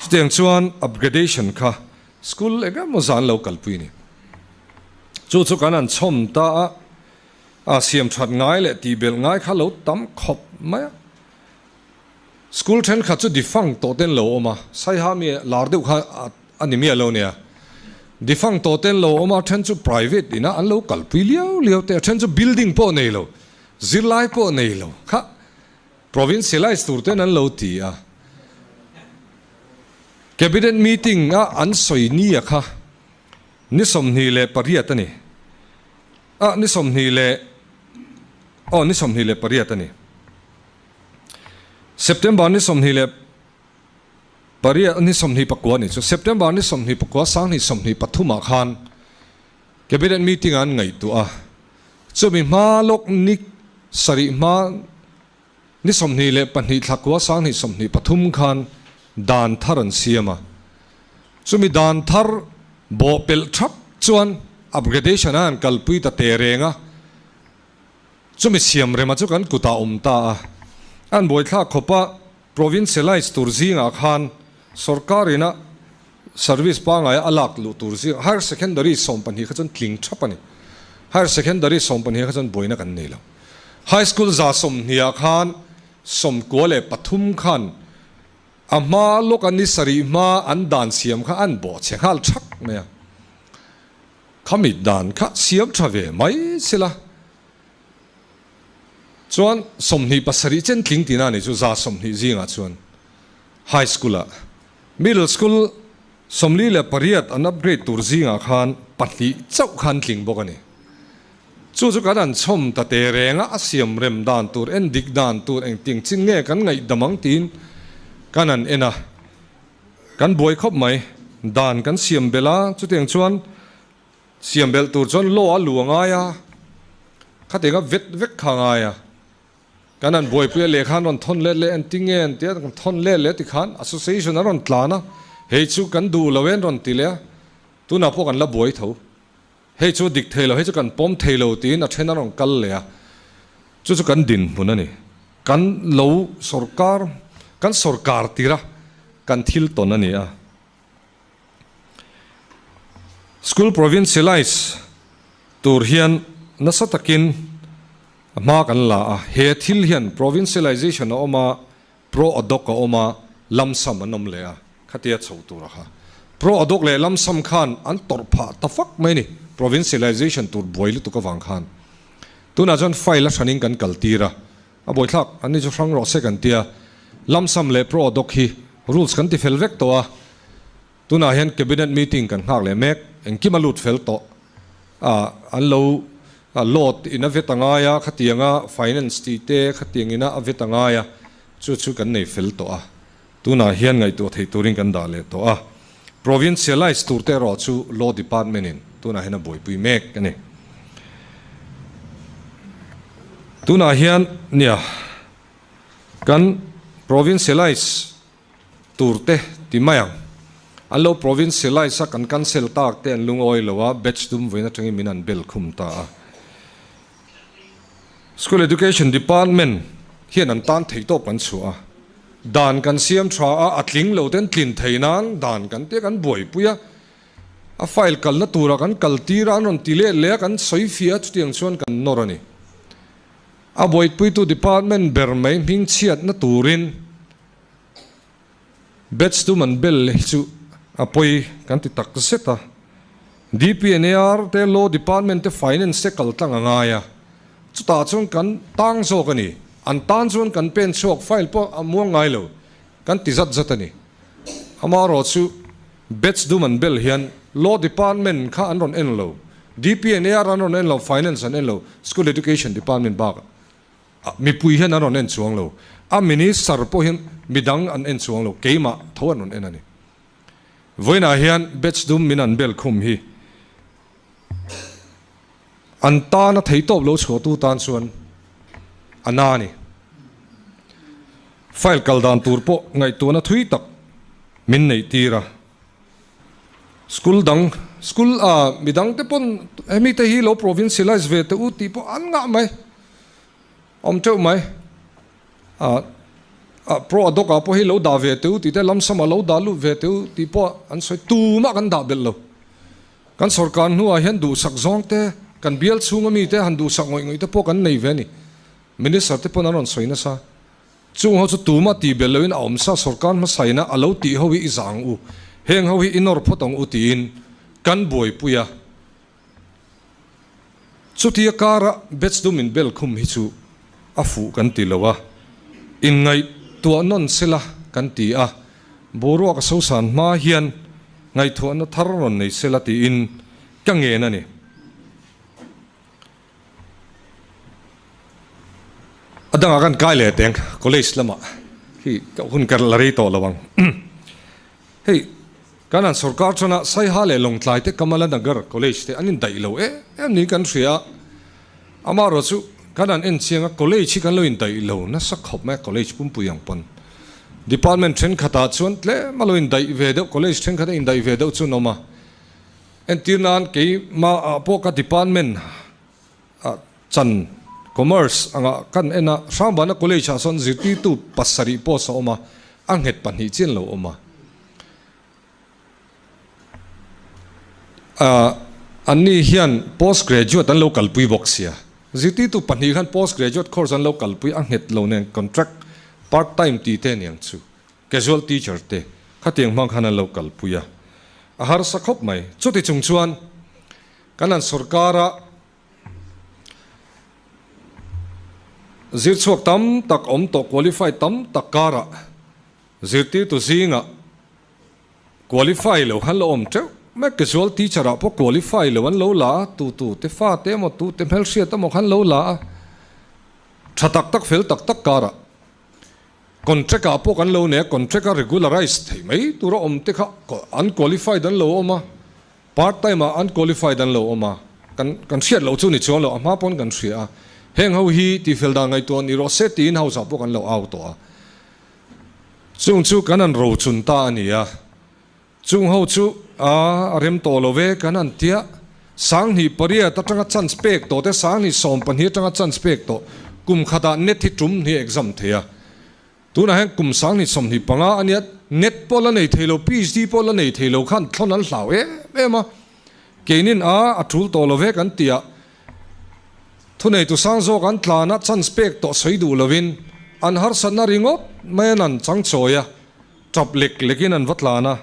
Chutiang chuan upgradation kha School eng emaw zan lo kalpui ni. Chu chu kan han chhawm ta a, a siam that ngai leh tih belh ngai kha lo tam khawp mai a. School thenkhat chu defunct tawh ten lo awm a, Saiha mi lar deuh kha a ni miah lo nia. Defunct tawh ten lo awm a, then chu private inah an lo kalpui liau liau te, a then chu building pawh nei lo, zirlai pawh nei lo kha Provincialize tur ten an lo ti a. Cabinet meeting a an sawi ni a kha ni 28 a ni. A ni sawmhnih leh aw ni 28 a ni. September ni 28 ni 29 ni chu September ni 29 2023 ah khan Cabinet meeting a an ngaihtuah a. Chumi hma lawk ni sarih hma ni 22 thla kua 2023 khan dan thar an siam a. Chumi dan thar bawh pelh thap chuan upgradation a han kalpui ta teh reng a. Chumi siam rema chu kan kutah awm ta a. An buaithlak khawp a provincialize tur zingah khan sorkar ina Service pangaia a lak luh tur zing higher secondary 12 kha chuan tling thap a ni. Higher Secondary 12 ah kha chuan buaina kan nei lo. High School 120 ah khan 93 khan a hma lawk a ni sarih hma an dan siam kha an bawh chhe nghal thak mai a. Khami dan kha siam tha ve mai sela. Chuan 27 chen tling tina ni chu 120 zingah chuan High School ah Middle School 48 an upgrade tur zingah khan pahnih chauh khan tling bawk a ni. Chu chu kan an chhawm ta te reng a, a siam rem dan tur, en dik dan tur engtiang chin nge kan ngaihdam ang tiin kan han en a, kan buai khawp mai. Dan kan siam belh a, chutiang chuan siam belh tur chuan law a lu a ngai a, khatianga vet vek kha a ngai a. Kan han buaipui a, lehkha an rawn thawn let leh, engti nge an tia, kan thawn let leh tikhan association an rawn tlan a, hei chu kan duh lo e an rawn ti leh a, tunah pawh kan la buai tho. Hei chu dik thei lo, hei chu kan pawm thei lo tiin a then a rawn kal leh a, chu chu kan dinhmun a ni. Kan lo sawrkar, kan sawrkar tira kan thil tawn a ni a. School provincialise tur hian nasa takin hma kan la a, he thil hian provincialization a awm a, Pro Adhoc a awm a, lump sum an awm leh a, khatia chho tur a kha. Pro Adhoc leh lump sum khan an tawrh phah ta fak mai a ni, provincialization tur buai lutuk avang khan. Tunah chuan file a hranin kan kal tir a, a buaithlak an ni chu hrang rawh se kan tia, lump sum leh Pro Adhoc hi rules kan ti fel vek tawh a, Tunah hian Cabinet meeting kan nghak leh mek, engkim a lut fel tawh a, an lo load in a vet a ngai a, khatianga finance tih te khatiang ina a vet a ngai a, chu chu kan nei fel tawh a, tunah hian ngaihtuah theih turin kan dah leh tawh a, provincialise tur te erawh chu Law Department in tunah hian a buaipui mek a ni. Tunah hian nia kan provincialise Tur te ti mai ang. An lo provincialise a, kan cancel tak te an lungawi lo a, batch dum vawiin atangin min an bel khum ta a. School Education Department hian an tan thei tawp kan chhuah a, dan kan siam tha a, a tling lo ten tlin thei nan dan kan tia kan buaipui a, a file kalna tura kan kal tir a, an rawn ti let leh a, kan sawi fiah a, chutiang chuan kan nawr a ni. A buaipuitu department ber mai hmingchhiatna turin Batch tum an bel hi chu a pawi kan ti tak zet a. DPNAR te, Law Department te, Finance te kal tlang a ngai a. Chutah chuan kan tang zawk a ni. An tan chuan kan pen chhuak file pawh a muang ngai lo. Kan ti zat zat a ni. Amaherawh chu Batch dum an bel hian Law Department kha an rawn en lo, DPNAR an rawn en lo, Finance an en lo, School Education Department bak Mipui hian an rawn en chuang lo. A minister pawh hian midang an en chuang lo, keimah tho an rawn en a ni. Vawiinah hian batch dum min an bel khum hi an tana thei tawp lo chhuahtu tan chuan a na a ni. File kal dan tur pawh ngaihtuahna thui tak min neih tir a. School dang, school a midang te pawn hemi te hi lo provincialize ve teh u tih pawh an ngah mai, awm teuh mai. A a pro a doc ah pawh hi lo dah ve teh u tih te lump sum ah lo dah lut ve teh u tih pawh an sawi tumah kan dah belh lo. Kan sorkar hnuah hian duhsak zawng te, kan bial chhunga mi te han duhsak ngawih ngawih te pawh kan nei ve a ni. Minister te pawn an rawn sawi nasa. Chung ho chu tuma tih belh loin a awm sa, sorkar hmasaina a lo tih ho hi i zah ang u, heng ho hi i nawr phawt ang u tiin kan buaipui a. Chutia kara batch dum in bel khum hi chu a fuh kan ti lo a, inngaihtuah nawn sela kan ti a, boruak a sosan hma hian ngaihtuahna thar rawn nei sela tiin ka ngen a ni. A dangah kan kai leh teng college lamah hi ka hun ka la rei tawh lo ang. Hei kan an sorkar chuan a Saiha leh Lawngtlai te Kamala Nagar college te an indaih lo em em niin kan hria a. Amaherawh chu kan an en chiang a college hi kan lo indaih lo nasa khawp mai a college pumpui ang pawn. Department thenkhatah chuan tlem a lo indaih ve deuh college thenkhat a indaih ve deuh chu an awm a. Entir nan keimah ah pawh ka department ah chan commerce anga kan en a, Hrangbana College ah sawn zirtirtu pasarih post a awm a, a nghet pahnih chian lo awm a. Anni hian post graduate an lo kalpui bawk sia. Zirtirtu pahnih khan post graduate course an lo kalpui a nghet lo nen contract part time tih te aniang chu casual teacher te khatiang hmang khan an lo kalpui a, a harsa khawp mai. Chuti chung chuan kan han sorkara zirchhuak tam tak awm tawh qualified tam tak karah zirtirtu zingah Qualify lo khan lo awm teuh mai, casual teacher ah pawh qualify lo an lo la a, tu tu te fa te emaw tu te hmelhriat emaw khan lo la a, tha tak tak fel tak tak karah contract ah pawh kan lo nei a, contract a regularize thei mai tura awm te kha unqualified an lo awm a, part time ah unqualified an lo awm a, kan kan hriat loh chu ni chuang lo, a hma pawn kan hria a, heng ho hi tihfel dan ngaihtuah ni rawh se tiin house ah pawh kan lo au tawh a. Chung chu kan han rochun ta a ni a, chung ho chu a rem tawh lo ve kan han tia, 1800 atanga chance pek tawh te, 2012 atanga chance pek tawh, kum khatah net hi tum hnih exam thei a, tunah hian kum 2025 a nia, net pawh la nei thei lo, PhD pawh la nei thei lo khan thlawn an hlau em em a, keinin a a tul tawh lo ve kan tia, Thuneitu sang zawk an tlan a, chance pek tawh sawi duh lovin an harsatna ringawt mai an an chang chawi a, tap lek lekin an va tlan a,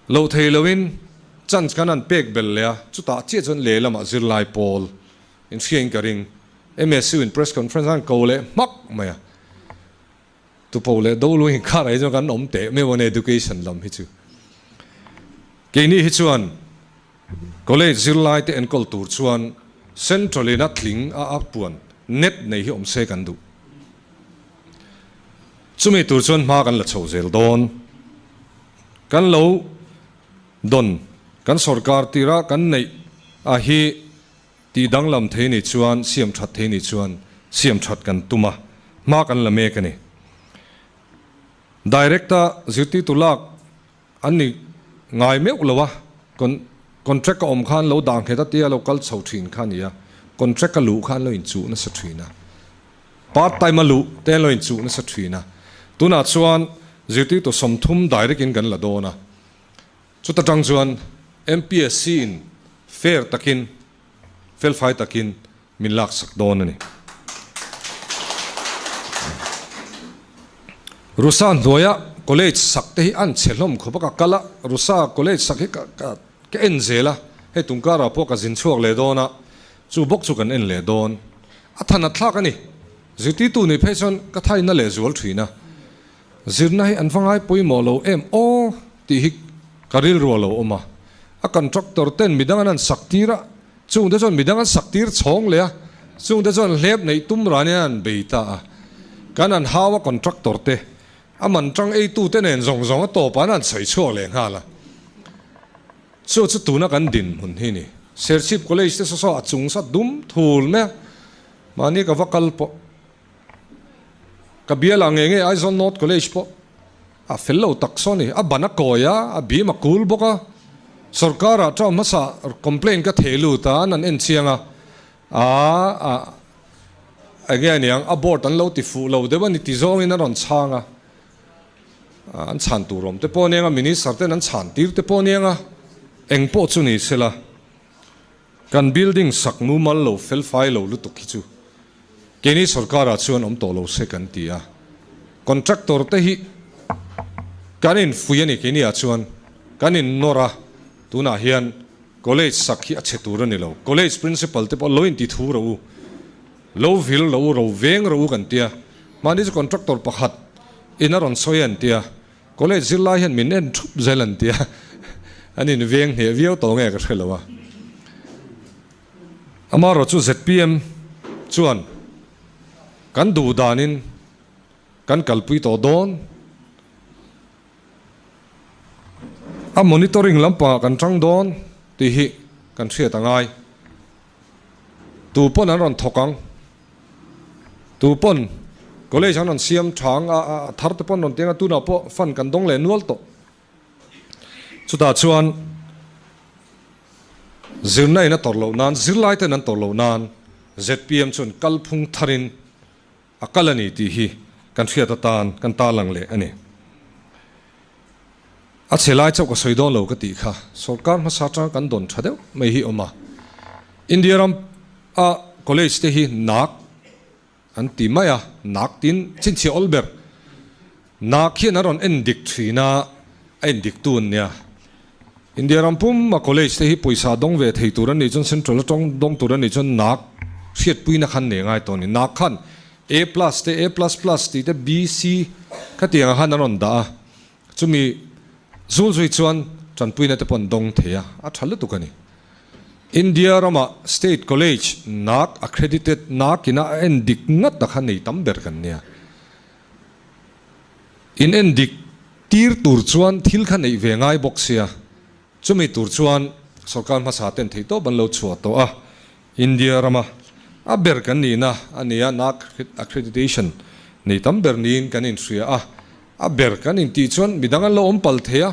loh thei loin chance khan an pek belh leh a, chutah chiah chuan lehlamah zirlai pawl inhriain ka ring. MSU in press conference an ko leh hmak mai a, Tupo leh Dolu inkar ah hi chuan kan awm teh meuh a ni education lam hi chu. Keini hi chuan college zirlai te enkawl tur chuan central in a tling a a puan net nei hi awm se kan duh. Chumi tur chuan hma kan la chho zel dawn. Kan lo dawn kan sorkar tira kan neih a hi Tih danglam thei nih chuan siam that thei nih chuan siam that kan tum a, hma kan la mek a ni. Direct-a zirtirtu lak an ni ngai meuh lo a, contract a awm khan lo dah nghet a tia lo kal chho thin kha a ni a, contract a luh khan lo inchuh nasa thin a, part time a luh te an lo inchuh nasa thin a, tunah chuan zirtirtu 30 direct-in kan la dawn a. Chuta tang chuan MPSC in fair takin, felfai takin min laksak dawn a ni. Rusa hnuaia college sak te hi an chhe hlawm khawp a, ka kal a, Rusa college sak hi ka ka ka en zel a, hei tungkarah pawh ka zin chhuak leh dawn a, chu bawk chu kan en leh dawn. A than a thlak a ni. Zirtirtu nih phei chuan ka thaina leh zual thin a. Zirna hi an va ngai pawimawh lo em aw tih hi ka rilru a lo awm a, a contractor ten midang an han sak tir a, chungte chuan midang an sak tir chhawng leh a, chungte chuan hlep neih tum ran hian an bei ta a, kan han hau a contractor te, a man tang eitu te nen zawng zawng a tawp ah an han sawi chhuak leh nghal a, chu chu tuna kan dinhmun hi ni. Serchhip College te saw saw a chung sa dum thul mai a, mahni ka va kal pawh. Ka bial ah nge nge Aizawl North College pawh a fel lo tak saw ni. A ban a kawi a, a bim a kul bawk a. Sorkar ah term hmasa complaint ka theh lut a, an an en chiang a, aa a enge aniang a board an lo ti fuh lo deuh a ni ti zawngin an rawn chhang a. An chhan tur awm te pawh aniang a, minister ten an chhan tir te pawh aniang a, eng pawh chu ni sela. Kan building sak mumal lo felfai lo lutuk hi chu keini sorkarah chuan awm tawh lo se kan ti a, contractor te hi kan infuih a ni keini ah chuan kan innawr a, tunah hian college sak hi a chhe tur a ni lo, college principal te pawh lo inti thu rawh u, lo vil rawh u, ro veng rawh u kan ti a, mahni chu contractor pakhat in a rawn sawi a an ti a. College zirlai hian min en thup zel an tia, an in veng hneh viau tawh nge ka hre lo a. Amaherawh chu zpm chuan kan duh danin kan kalpui tawh dawn. A monitoring lampangah kan tang dawn tih hi kan hriat a ngai. Tu pawn an rawn thawk ang. Tu pawn college an rawn siam tha ang a, a thar te pawn rawn ti ang a, tunah pawh fund kan dawng leh nual tawh. Chutah chuan zirna in a tawrh loh nan, zirlai ten an tawrh loh nan zpm chuan kalphung tharin a kal a ni tih hi kan hriat atan kan tarlang leh a ni. A chhe lai chauh ka sawi dawn lo ka tih kha. Sorkar hmasa atanga kan dawn tha deuh mai hi awm a. India ram a college te hi nak an ti mai a, nak tin chhinchhiah awl ber. Nak hian a rawn en dik thin a, a en dik tu an nia. India ram pum a college te hi pawisa dawng ve thei tur an nih chuan central atang dawng tur an nih chuan nak hriatpuina khan nei ngai tawh a ni. Nak khan A plus te A plus plus tih te B, C khatiang ah khan an rawn dah a. Chumi zul zui chuan tanpuina te pawh an dawng thei a, a tha lutuk a ni. India rama State College nak accredited nak ina a en dik ngat a kha nei tam ber kan nia. In en dik tir tur chuan thil kha neih ve ngai bawk sia, chumi tur chuan sorkar hmasa ten thei tawp an lo chhuah tawh a, India rama a ber kan nihna a nia, NAAC accreditation nei tam ber niin kan inhria a, a ber kan intih chuan midang an lo awm pal thei a,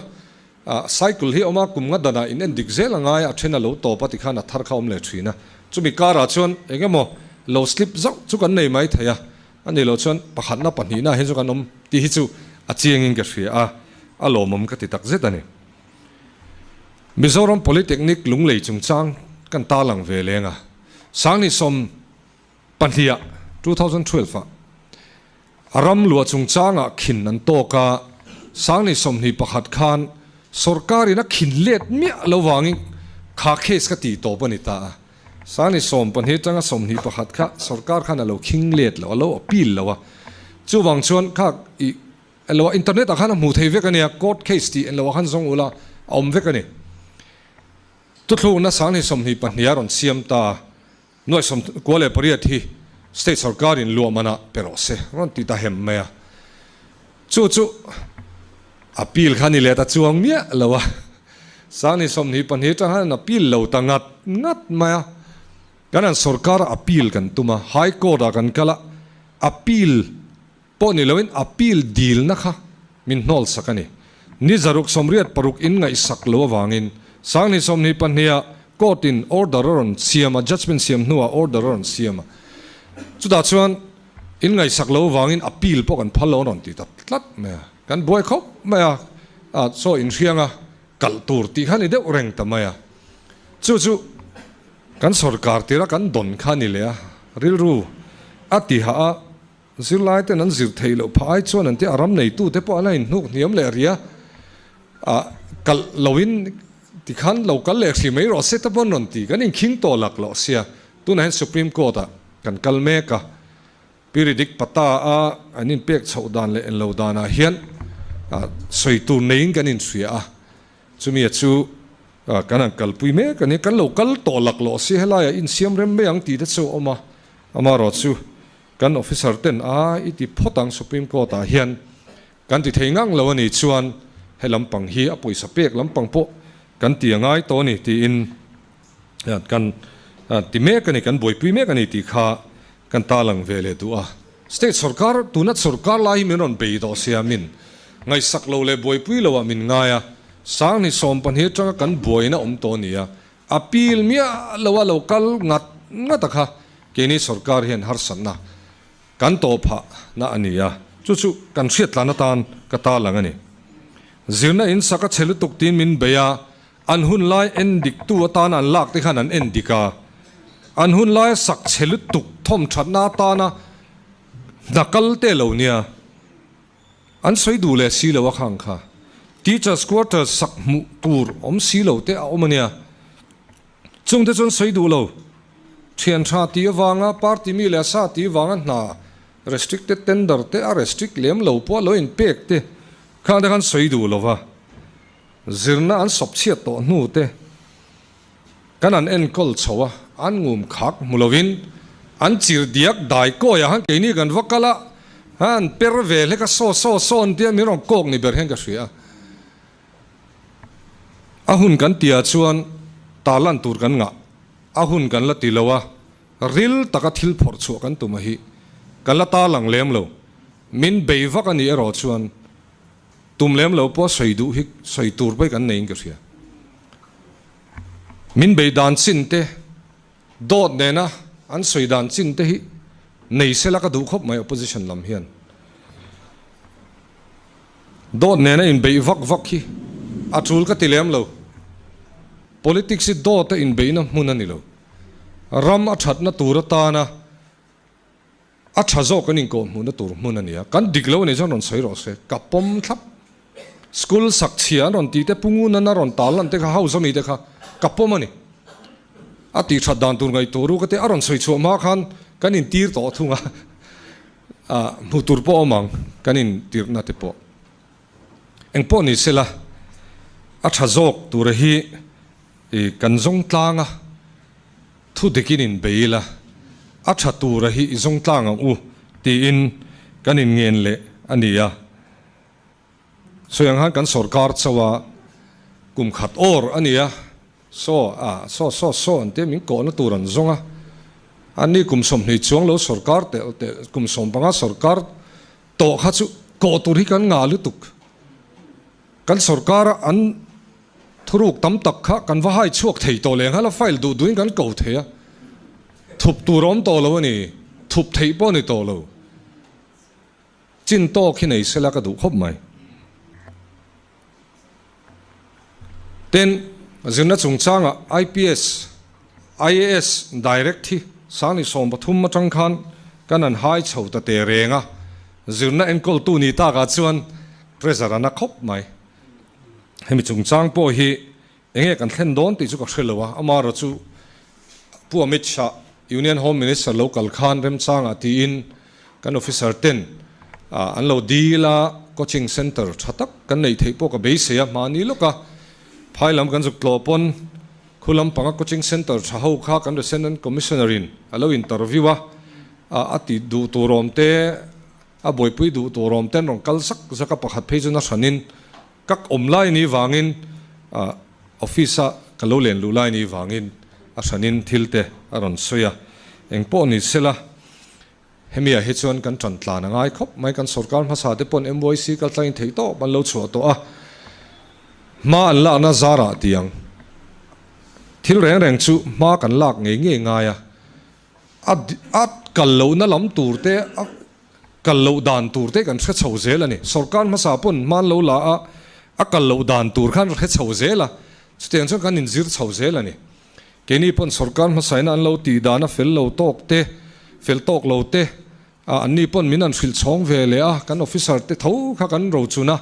cycle hi a awm a, kum nga danah in en dik zel a ngai a, a then a lo tawp a tikhan a thar kha a awm leh thin a, chumi karah chuan eng emaw lo slip zauh chu kan nei mai thei a, a nih loh chuan pakhatna pahnihna ah hian chu kan awm tih hi chu a chiangin ka hria a, a lawmawm ka ti tak zet a ni. Mizoram Polytechnic Lunglei chungchang kan tarlang ve leng a, Sangni sawm pahniha, 2012 ah a ram luah chungchangah khin an tawk a, Sangni 21 khan sorkarin a khin let miah lo vangin kha case kha tih tawp a ni ta a. Sangni 12 atanga 21 kha sorkar khan a lo khing let lo, a lo appeal lo a, chuvang chuan kha i Englo ah internet ah khan a hmuh thei vek a nia, court case tih englo ah khan zawng ula a awm vek a ni. Thuthlukna 2022 a rawn siam ta, nuaih 98 hi state sorkar in luah manah pe rawh se rawn ti ta hem mai a. Chu chu appeal kha ni leh ta chuang miah lo a, 2022 atang khan an appeal lo ta ngat ngat mai a. Kan an sorkar ah appeal kan tum a, high court ah kan kal a, appeal Pawh ni loin appeal dilna kha min hnawl sak a ni. Ni 686 in ngaihsak lo avangin 2022 ah court in order a rawn siam a, judgement siam hnuah order a rawn siam a. Chutah chuan in ngaihsak lo avangin appeal pawh kan phal lo a rawn ti ta tlat mai a. Kan buai khawp mai a, ah chaw inhriang a kalh tur tih kha ni deuh reng ta mai a. Chu chu kan sorkar tira kan dawn kha a ni leh a, rilru a ti hah a. Zirlai ten an zir theih loh phah ai chuan an ti a, ram neitute pawh an la inhnuk hniam leh ria a, kalh loin tikhan lo kal leh hri mai rawh se te pawh an rawn ti, kan inkhing tawh lak loh sia, tunah hian Supreme Court ah kan kal mek a, Piridik Pata a an inpek chhoh dan leh enlo danah hian sawi tur neiin kan inhria a, chumi a chu kan han kalpui mek a ni, kan lo kal tawh lak loh sia helaiah insiam rem mai ang tih te chu a awm a, amaherawhchu Kan officer ten a i ti phawt ang Supreme Court ah hian kan ti thei ngang lo a nih chuan he lampang hi a pawisa pek lampang pawh kan ti a ngai tawh a ni tiin kan ti mek a ni, kan buaipui mek a ni tih kha kan tarlang ve leh duh a. State sorkar tuna sorkar lai hi min rawn bei tawh sia min ngaihsak lo leh buaipui lo ah min ngai a, 2012 atanga kan buaina awm tawh a ni a, Appeal miah lo a lo kal ngat ngat a kha keini sorkar hian harsatna kan tawh phah na a ni a, chu chu kan hriat tlan atan ka tarlang a ni. Zirna in sak a chhe lutuk tiin min bei a, an hun lai en dik tu atana an lak te khan an en dik a, an hun laia sak chhe lutuk thawm thatna atana hna kal te lo nia. An sawi duh leh si lo a khang kha. Teachers quarters sak hmuh tur awm si lo te a awm a nia. Chung te chuan sawi duh lo. Thian tha tih avanga party mi leh a sa tih avanga hna restricted tender te a restrict lem lo pawh a lo inpek te khang te khan sawi duh lo va. Zirna an sawp chhiat tawh hnu te. Kan an enkawl chho a, an ngum khak hmu lovin an chir diak dai kawi ah khan keini kan va kal a, an per ve hlek a saw saw saw an tia min rawn kawk ni ber hian ka hria a. A hun kan tih ah chuan tarlan tur kan ngah, a hun kan la ti lo a, ril taka thil phawrh chhuah kan tum a hi kan la tarlang lem lo, min bei vak a nih erawh chuan tum lem lo pawh sawi duh hi sawi tur pawh hi kan neiin ka hria. Min bei dan chin te, dawt nena an sawi dan chin te hi nei sela ka duh khawp mai opposition lam hian. Dawt nena inbeih vak vak hi A tul ka ti lem lo. Politics hi dawt a inbeihna hmun a ni lo. Ram a thatna tur atana a tha zawk an inkawhhmuhna tur hmun a ni a. Kan dik lo a nih chuan rawn sawi rawh se. Ka pawm thlap. School sak chhia an rawn tih te, Pu Ngunan a rawn tal lan te kha, House ami te kha ka pawm a ni. A tih that dan tur ngaihtuah ru ka ti a, a rawn sawi chhuah hma khan kan intir tawh thung a, hmuh tur pawh awm ang kan intirhna te pawh. Eng pawh ni sela, a tha zawk tura hi kan zawng tlang a, thu dikin inbei ila, a tha tura hi i zawng tlang ang u tiin kan inngen leh a ni a. Sawi ang khan kan sawrkar chauh a, kum khat awr a ni a, saw a saw saw saw an tia min kawhna tur an zawng a, anni kum 20 chuang lo sawrkar telh telh kum 15 sawrkar tawh kha chu kawh tur hi kan ngah lutuk. Kan sawrkara an thuruk tam tak kha kan va hai chhuak thei tawh leh nghal a, file duh duhin kan ko thei a, thup tur a awm tawh lo a ni, thup theih pawh a ni tawh lo. Chin tawk hi nei sela ka duh khawp mai. Tin, zirna chungchangah IPS, IAS direct hi sangni 13 atang khan kan han hai chho ta teh reng a, zirna enkawltu ni takah chuan pressure a na khawp mai. Hemi chungchang pawh hi Enge kan thlen dawn tih chu ka hre lo a, amaherawh chu Pu Amit Shah, Union Home Minister lo kal khan remchangah tiin kan officer ten an lo dil a, coaching centre tha tak kan neih theih pawh ka beisei a, mahni lawka phai lam kan zuk tlawh pawn khu lampanga coaching centre tha ho kha kan Resident Commissioner in a lo interview a, a ti duh tur awm te, a buaipui duh tur awm ten rawn kal zak zak a, pakhat phei chu na hranin Ka awm lai ni vangin office a ka lo len luh lai ni vangin a hranin thil te a rawn sawi a, eng pawh ni sela hemi ah hi chuan kan tan tlan a ngai khawp mai, kan sorkar hmasa te pawn MYC kal tlangin theih tawp an lo chhuah tawh a, hma an lakna zarah tiang thil reng reng chu hma kan lak ngei ngei ngai a, a kal lohna lam tur te a. Kal loh dan tur te kan hre chho zel a ni. Sorkar hmasa pawn hman lo la a, a kal loh dan tur khan hre chho zel a, chutiang chuan kan inzir chho zel a ni. Keini pawn sorkar hmasaina an lo tih dan a fel lo tawk te, fel tawk lo te, a anni pawn min an hrilh chhawng ve leh a, kan officer te tho kha kan rochun a,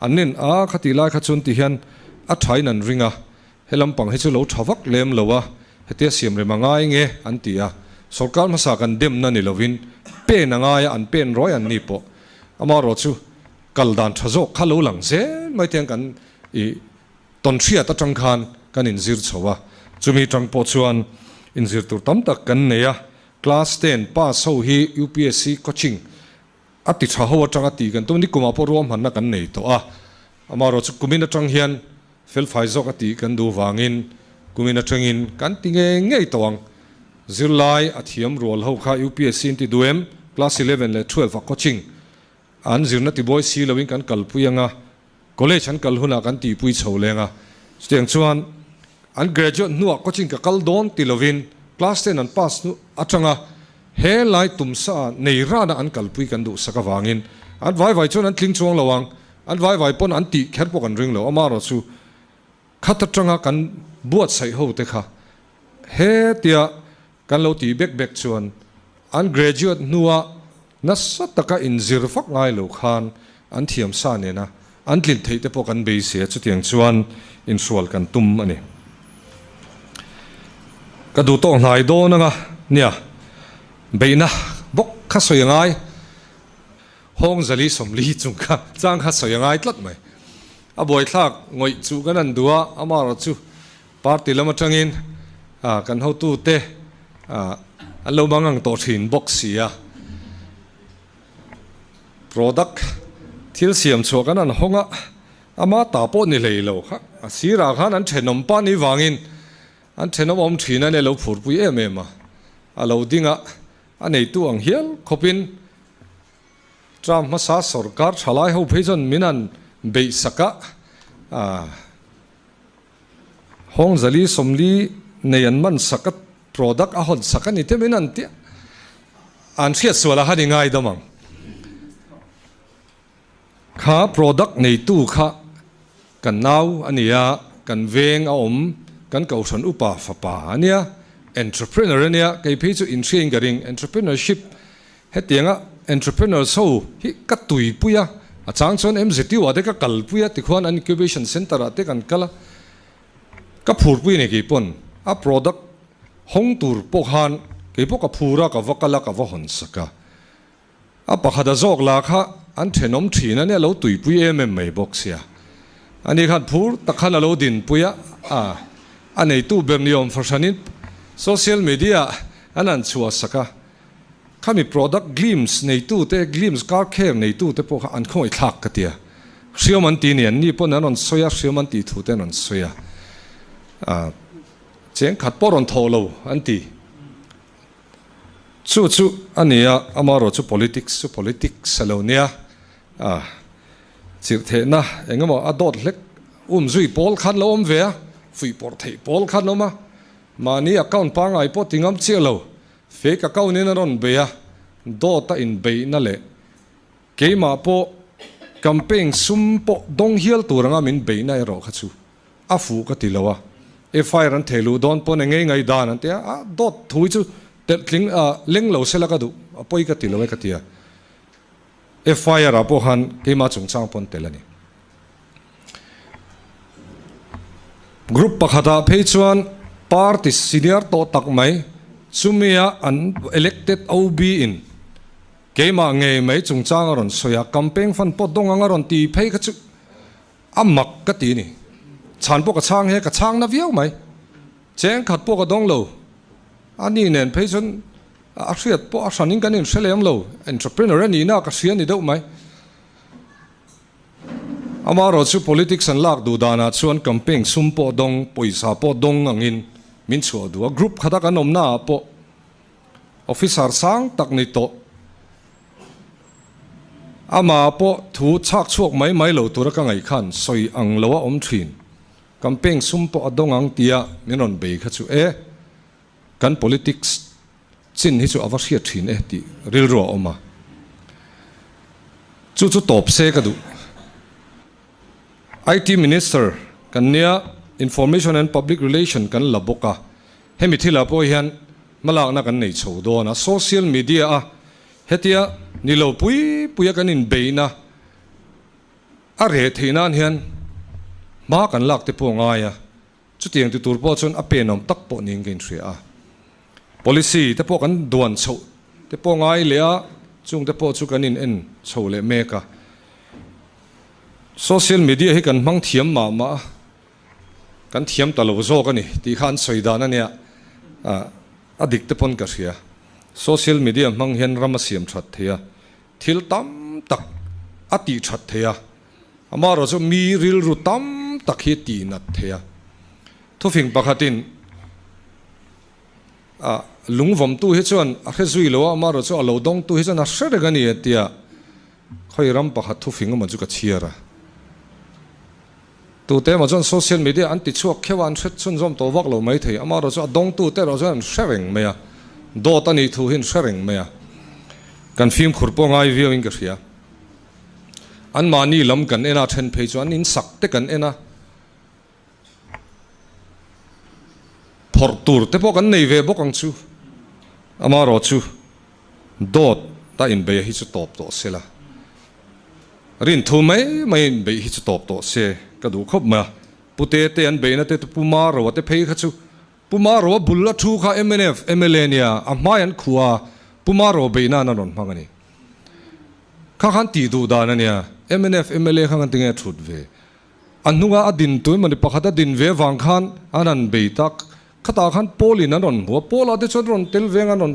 an nin a khatih lai kha chuan ti hian a thain an ring a, He lampang hi chu lo tha vak lem lo a, hetia siam rem a ngai nge an ti a, sorkar hmasa kan demna ni lovin pen a ngai a, an pen ruai an ni pawh. Amaherawh chu kal dan tha zawk kha lo lang zel mai te kan i tawnhriat atang khan kan inzir chho a, chumi tang pawh chuan inzir tur tam tak kan nei a, class ten pass ho hi UPSC coaching A ti tha ho atanga tih kan tum a ni, kumah pawh ruahmanna kan nei tawh a, amaherawh chu kumin atang hian felfai zawk a tih kan duh vangin kumin atangin kan ti ngei ngei tawh ang. Zirlai a thiam rual ho kha UPSC an ti duh em? Class 11 leh 12 ah coaching an zirna tibuai si loin kan kalpui anga, College an kal hunah kan tihpui chho leng a, chutiang chuan an graduate hnuah coaching ka kal dawn ti lovin class ten an pass hnu atanga he lai tumsa ah nei rana an kalpui kan duhsak avangin an vai vai chuan an tling chuang lo ang, an vai vai pawn an tih kher pawh kan ring lo, amaherawh chu khat atanga kan buatsaih ho te kha hetia kan lo tih bek bek chuan an graduate hnua Nasa taka inzir vak ngai lo khan an thiam sa nena an tlin theih te pawh kan beisei a, chutiang chuan inhrual kan tum a ni. Ka duh tawk hnai dawn anga nia, beihna bawk kha sawi a ngai, hawng zali 40 chung kha chang kha sawi a ngai tlat mai. A buaithlak ngawih chu kan han duh a, amaherawh chu party lam atangin kan hotute an lo mang ang tawh thin bawk si a, product thil siam chhuah kan han hawng a, ama ta pawh ni hlei lo kha a sirah khan an thenawm pa ni vangin an thenawm awm thin a nia lo phurpui em em a, a lo ding a, a neitu ang hial khawpin Trump hmasa sorkar thalai ho phei chuan min han beih sak a. Hawng 440 nei an man sak a, product a hawn sak a ni te min an tia. An hriat sual a han i ngai dam ang. Kha product neitu kha. Kan nau a ni a, kan veng a awm, kan kohhran upa fapa a nia, entrepreneur a nia, kei phei chu inhriain ka ring, entrepreneurship hetianga entrepreneurs ho hi ka tuipui a, a chang chuan MZU ah te ka kalpui a, tikhuan an incubation centre ah te kan kal a, ka phurpui a ni kei pawn, a product hawng tur pawh khan kei pawh ka phur a, ka va kal a, ka va hawn sak a. A pakhat a zawk la kha an thenawm thin a nia lo tuipui em em mai bawk sia. Ani khan phur tak khan a lo dinpui a, a a neitu ber ni awm fahranin social media ah an han chhuah sak a. Khami product Glims neitu te, Glims car care neitu te pawh kha an khawngaih thlak ka tia. Hriam an ti ni, an ni pawn an rawn sawi a, hriam an tih thu te an rawn sawi a. A cheng khat pawh rawn thawh lo an ti. Chu chu a ni a, amaherawh chu politics chu politics a lo nia. A chirh theihna eng emaw a dawt hlek um zui pawl khan lo awm ve a, fuih pawrh theih pawl khan awm a, mahni account pangngai pawh ti ngam chiah lo, fake account in a rawn bei a, dawt a inbeihna leh keimah pawh campaign sum pawh dawng hial tur anga min beihna erawh kha chu A fuh ka ti lo a, FIR an thei luh dawn pawn engei ngai dan an ti a, a dawt thu hi chu telh tling a leng lo sela ka duh, a pawi ka ti lo e ka ti a. FIR ah pawh khan keimah chungchang pawn tel a ni. Group pakhatah phei chuan party senior tawh tak mai chumia an elected OB in keimah ngei mai chungchang a rawn sawi a, campaign fund pawh dawng ang a rawn ti phei kha chu A mak ka ti ni. Chhan pawh ka chhang he ka chhang na viau mai. Cheng khat pawh ka dawng lo. A ni nen phei chuan a hriat pawh a hranin kan inhre lem lo. Entrepreneur a nihna ka hria ni deuh mai. Amaherawh chu politics an lak duh danah chuan campaign sum pawh dawng, pawisa pawh dawng angin min chhuah duh a. Group khata kan awmnaah pawh Officer sang tak ni tawh. Amah pawh thu chhak chhuak mai mai lo tura ka ngaih khan sawi ang lo a awm thin. Campaign sum pawh a dawng ang tia min rawn bei kha chu e, kan politics chin hi chu a va hriat thin e tih rilru a awm a. Chu chu tawp se ka duh. IT Minister kan nia, Information and Public Relation kan la bawk a. Hemi thilah pawh hian hmalakna kan nei chho dawn a, social media a hetia ni lo pui puia kan inbeihna a reh theih nan hian hma kan lak te pawh a ngai a, chutiang ti tur pawh chuan a penawm tak pawh niin ka inhria a. Policy te pawh kan duan chhoh te pawh a ngai leh a, chung te pawh chu kan in en chho leh mek a. Social media hi kan hmang thiam mah mah a. Kan thiam ta lo zawk a ni tih kha an sawi dan a nia, a dik te pawn ka hria. Social media hmang hian ram a siam that thei a, thil tam tak a tih that thei a, amaherawh chu mi rilru tam tak hi tih nat thei a. Thufing pakhatin lungvawmtu hi chuan a hre zui lo a, amaherawh chu a lo dawngtu hi chuan a hre reng a ni a tia khawi ram pakhat thufing emaw chu ka chhiar a. Tute emaw chuan social media an ti chhuak kheuh a, an hre chhunzawm tawh vak lo mai thei. Amaherawh chu a dawngtu te erawh chuan an hre reng mai a, dawt a nih thu hi an hre reng mai a. Kan fimkhur pawh ngai viau in ka hria. Anmahni lam kan en a, then phei chu an insak te kan en a, phawrh tur te pawh kan nei ve bawk ang chu. Amaherawh chu dawt a inbeih hi chu tawp tawh se la. Rin thu mai mai in beih hi chu tawp tawh se ka duh khawp mai a, Pu Tete an beihna te Pu Maroa te phei kha chu Pu Maroa bul a thu kha mnf mla nia a hmai an khuh a, Pu Maroa beih nan an rawn hmang a ni. Kha khan tih duh dan a nia, mnf mla kha kan tinge a thut ve. A hnunga a din tu emawni pakhat a din ve vang khan an han bei tak. Khatah khan Paul in an rawn hmu a, Paul ah te chuan rawn tel veng an rawn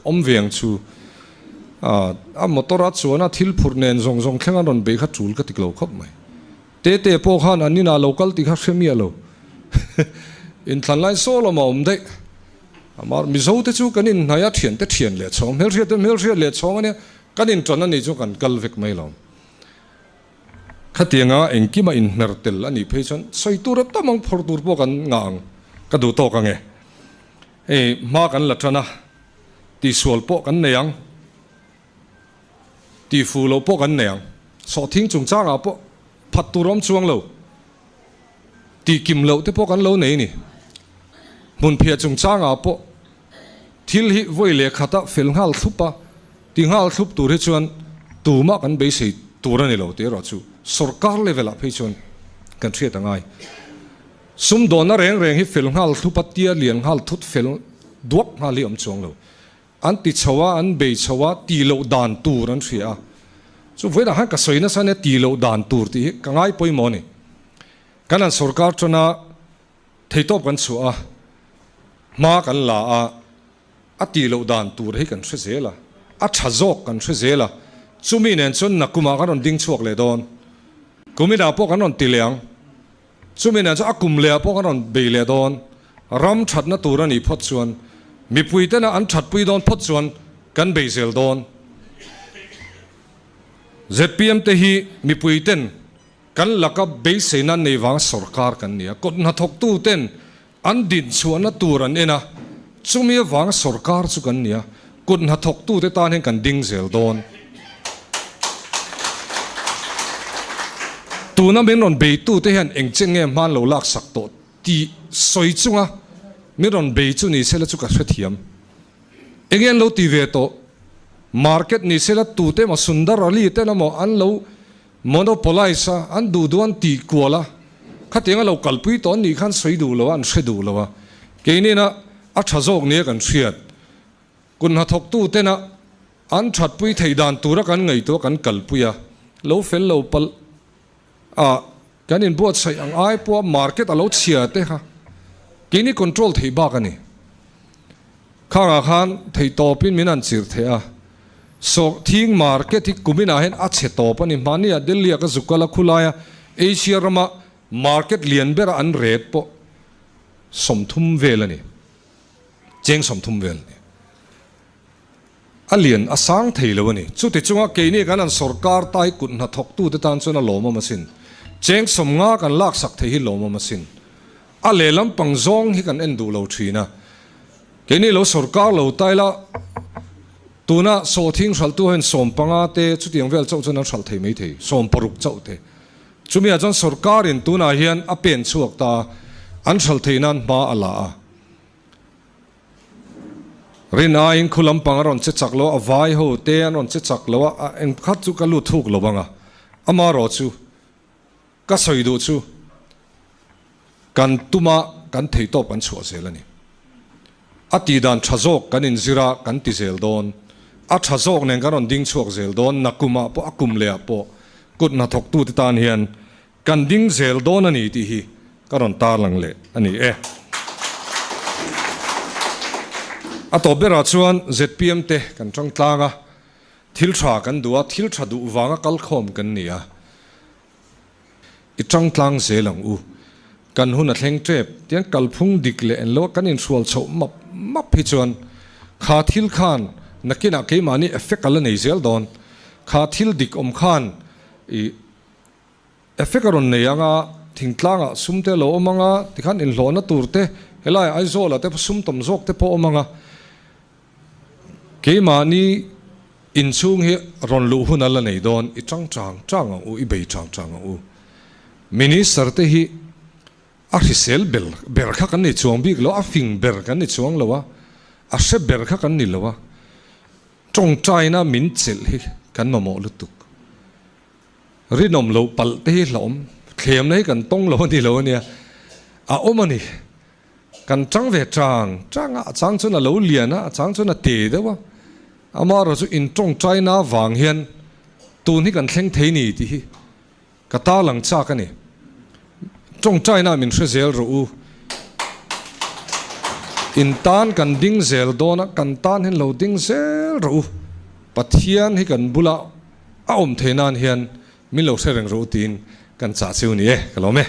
awm ve ang chu. A motor a chuan a thil phurh nen zawng zawng thleng an rawn bei kha tul ka tik lo khawp mai. Tete pawh khan an inah lo kal tih kha hre miah lo. Inthlan lai saw lamah awm daih. Amah Mizo te chu kan inhnaih a, thian te thian leh chhawng, hmelhriat te hmelhriat leh chhawng a nia, kan intan a nih chu kan kal vek mai lo. Khatianga engkima inhmer tel a nih phei chuan sawi tur a tam ang, phawrh tur pawh kan ngah ang, ka duh tawk ang e. Hei hma kan la tan a, tihsual pawh kan nei ang, tihfuh loh pawh kan nei ang, sawhthing chungchangah pawh phat tur a awm chuang lo. Tihkim loh te pawh kan lo nei a ni. Hmunphiah chungchangah pawh thil hi vawi leh khata fel nghal thlup a, ti nghal thlup tur hi chuan tumah kan beisei tur a ni lo tih erawh chu sorkar level ah phei chuan kan hriat a ngai. Sumdawnna reng reng hi fel nghal thlup a, tia lian nghal thut fel duak nghal hi a awm chuang lo. An ti chho a, an bei chho a, tih loh dan tur an hria a. Chu vawiinah khan ka sawi nasa nia tih loh dan tur tih hi ka ngai pawimawh a ni. Kan han sorkar tana theitawp kan chhuah a, hma kan la a, a tih loh dan tur hi kan hre zel a, a tha zawk kan hre zel a, chumi nen chuan nakumah kan rawn ding chhuak leh dawn. Kuminah pawh kan rawn ti leh ang. Chumi nen chuan a kum lehah pawh kan rawn bei leh dawn. Ram thatna tur a nih phawt chuan, mipui tena an thatpui dawn phawt chuan kan bei zel dawn. Zpm te hi mipui ten kan laka beiseina nei vang sorkar kan ni a, kut hnathawktu ten an dinchhuahna tur an en a, chumi avanga sorkar chu kan ni a, kut hnathawktute tan hian kan ding zel dawn. Tuna min rawn beitute hian eng chen nge hman lo laksak tawh tih sawi chunga min rawn bei chu ni sela chu ka hrethiam. Enge an lo ti ve tawh? Market ni sela tute emaw Sundar Ali ten emaw an lo Monopolize a, an duh duh an tih kual a, khatiang a lo kalpui tawh an nih khan sawi duh lo a, an hre duh lo a. Keinina a tha zawk nia kan hriat. Kut hnathawktu tena an thatpui theih dan tura kan ngaihtuah kan kalpui a, lo fel lo palh a, kan inbuatsaih ang ai pawha market a lo chhia te kha keini control theih bak a ni. Khangah khan theihtawpin min han chirh theih a, Sawhthing market hi kuminah hian a chhe tawp a ni. Hmaniah Delhi-ah ka zuk kal a, khulaia Asia rama market lian bera an rate pawh 30 vel a ni, cheng 30 vel a ni. A lian a sang thei lo a ni. Chuti chunga keini kan han sorkar ta hi kut hnathawktute tan chuan a lawmawm asin. Cheng 50 kan laksak thei hi lawmawm asin. A lehlam pang zawng hi kan en duh lo thin a. Keini lo sorkar lo ta ila, tuna sawhthing hralhtu ho hian 15 te chutiang vel chauh chuan an hralh thei mai thei, 60 chauh te. Chumi ah chuan sorkarin tunah hian a pen chhuak ta a, an hralh theih nan hma a la a. Rin aiin khu lampang a rawn che chak lo a, a vai ho te an rawn che chak lo a, a engkhat chu ka lut thuk lo ang a, amaherawh chu Ka sawi duh chu kan tuma kan theihtawp kan chhuah zel a ni. A tihdan tha zawk kan inzir a, kan ti zel dawn. A tha zawk nen kan rawn ding chhuak zel dawn, nakumah pawh a kum lehah pawh kut hnathawktute tan hian kan ding zel dawn a ni tih hi ka rawn tarlang leh a ni e. A tawp berah chuan zpm te kan tang tlang a, thil tha kan duh a, thil tha duh vanga kalkhawm kan ni a. I tang tlang zel ang u. Kan hun a thleng tep. Tiang kalphung dik leh en lo a kan inhrual chhoh map map hi chuan kha thil khan nakinah keimahni effect a la nei zel dawn. Kha thil dik awm khan i effect a rawn nei ang a, thingtlangah sum te a lo awm ang a, tikhan inhlawhna tur te helai Aizawlah te sum tam zawk te pawh a awm ang a. Keimahni inchhung hi rawn luh hun a la nei dawn, i tang chang chang ang u, i bei chang chang ang u. Minister te hi a hrisel ber ber kha kan ni chuang bik lo, a fing ber kan ni chuang lo a, a hre ber kha kan ni lo a, tawngtaina min chelh hi kan mamawh lutuk. Rinawm loh palh te hi hlauhawm, thlemna hi kan tawng lo a ni lo a nia, a awm a ni. Kan chang ve chang chang a, a chang chuan a lo lian a, a chang chuan a te deuh a. Amaherawh chu intawngtaina vang hian tun hi kan thleng thei ni tih hi ka tarlang chak a ni. Tawngtaina min hre zel rawh u. In tan kan ding zel dawn a, kan tan hian lo ding zel rawh u. Pathian hi kan bula a awm thei nan hian min lo hre reng rawh u tiin kan chah cheu ni e, ka lawm e.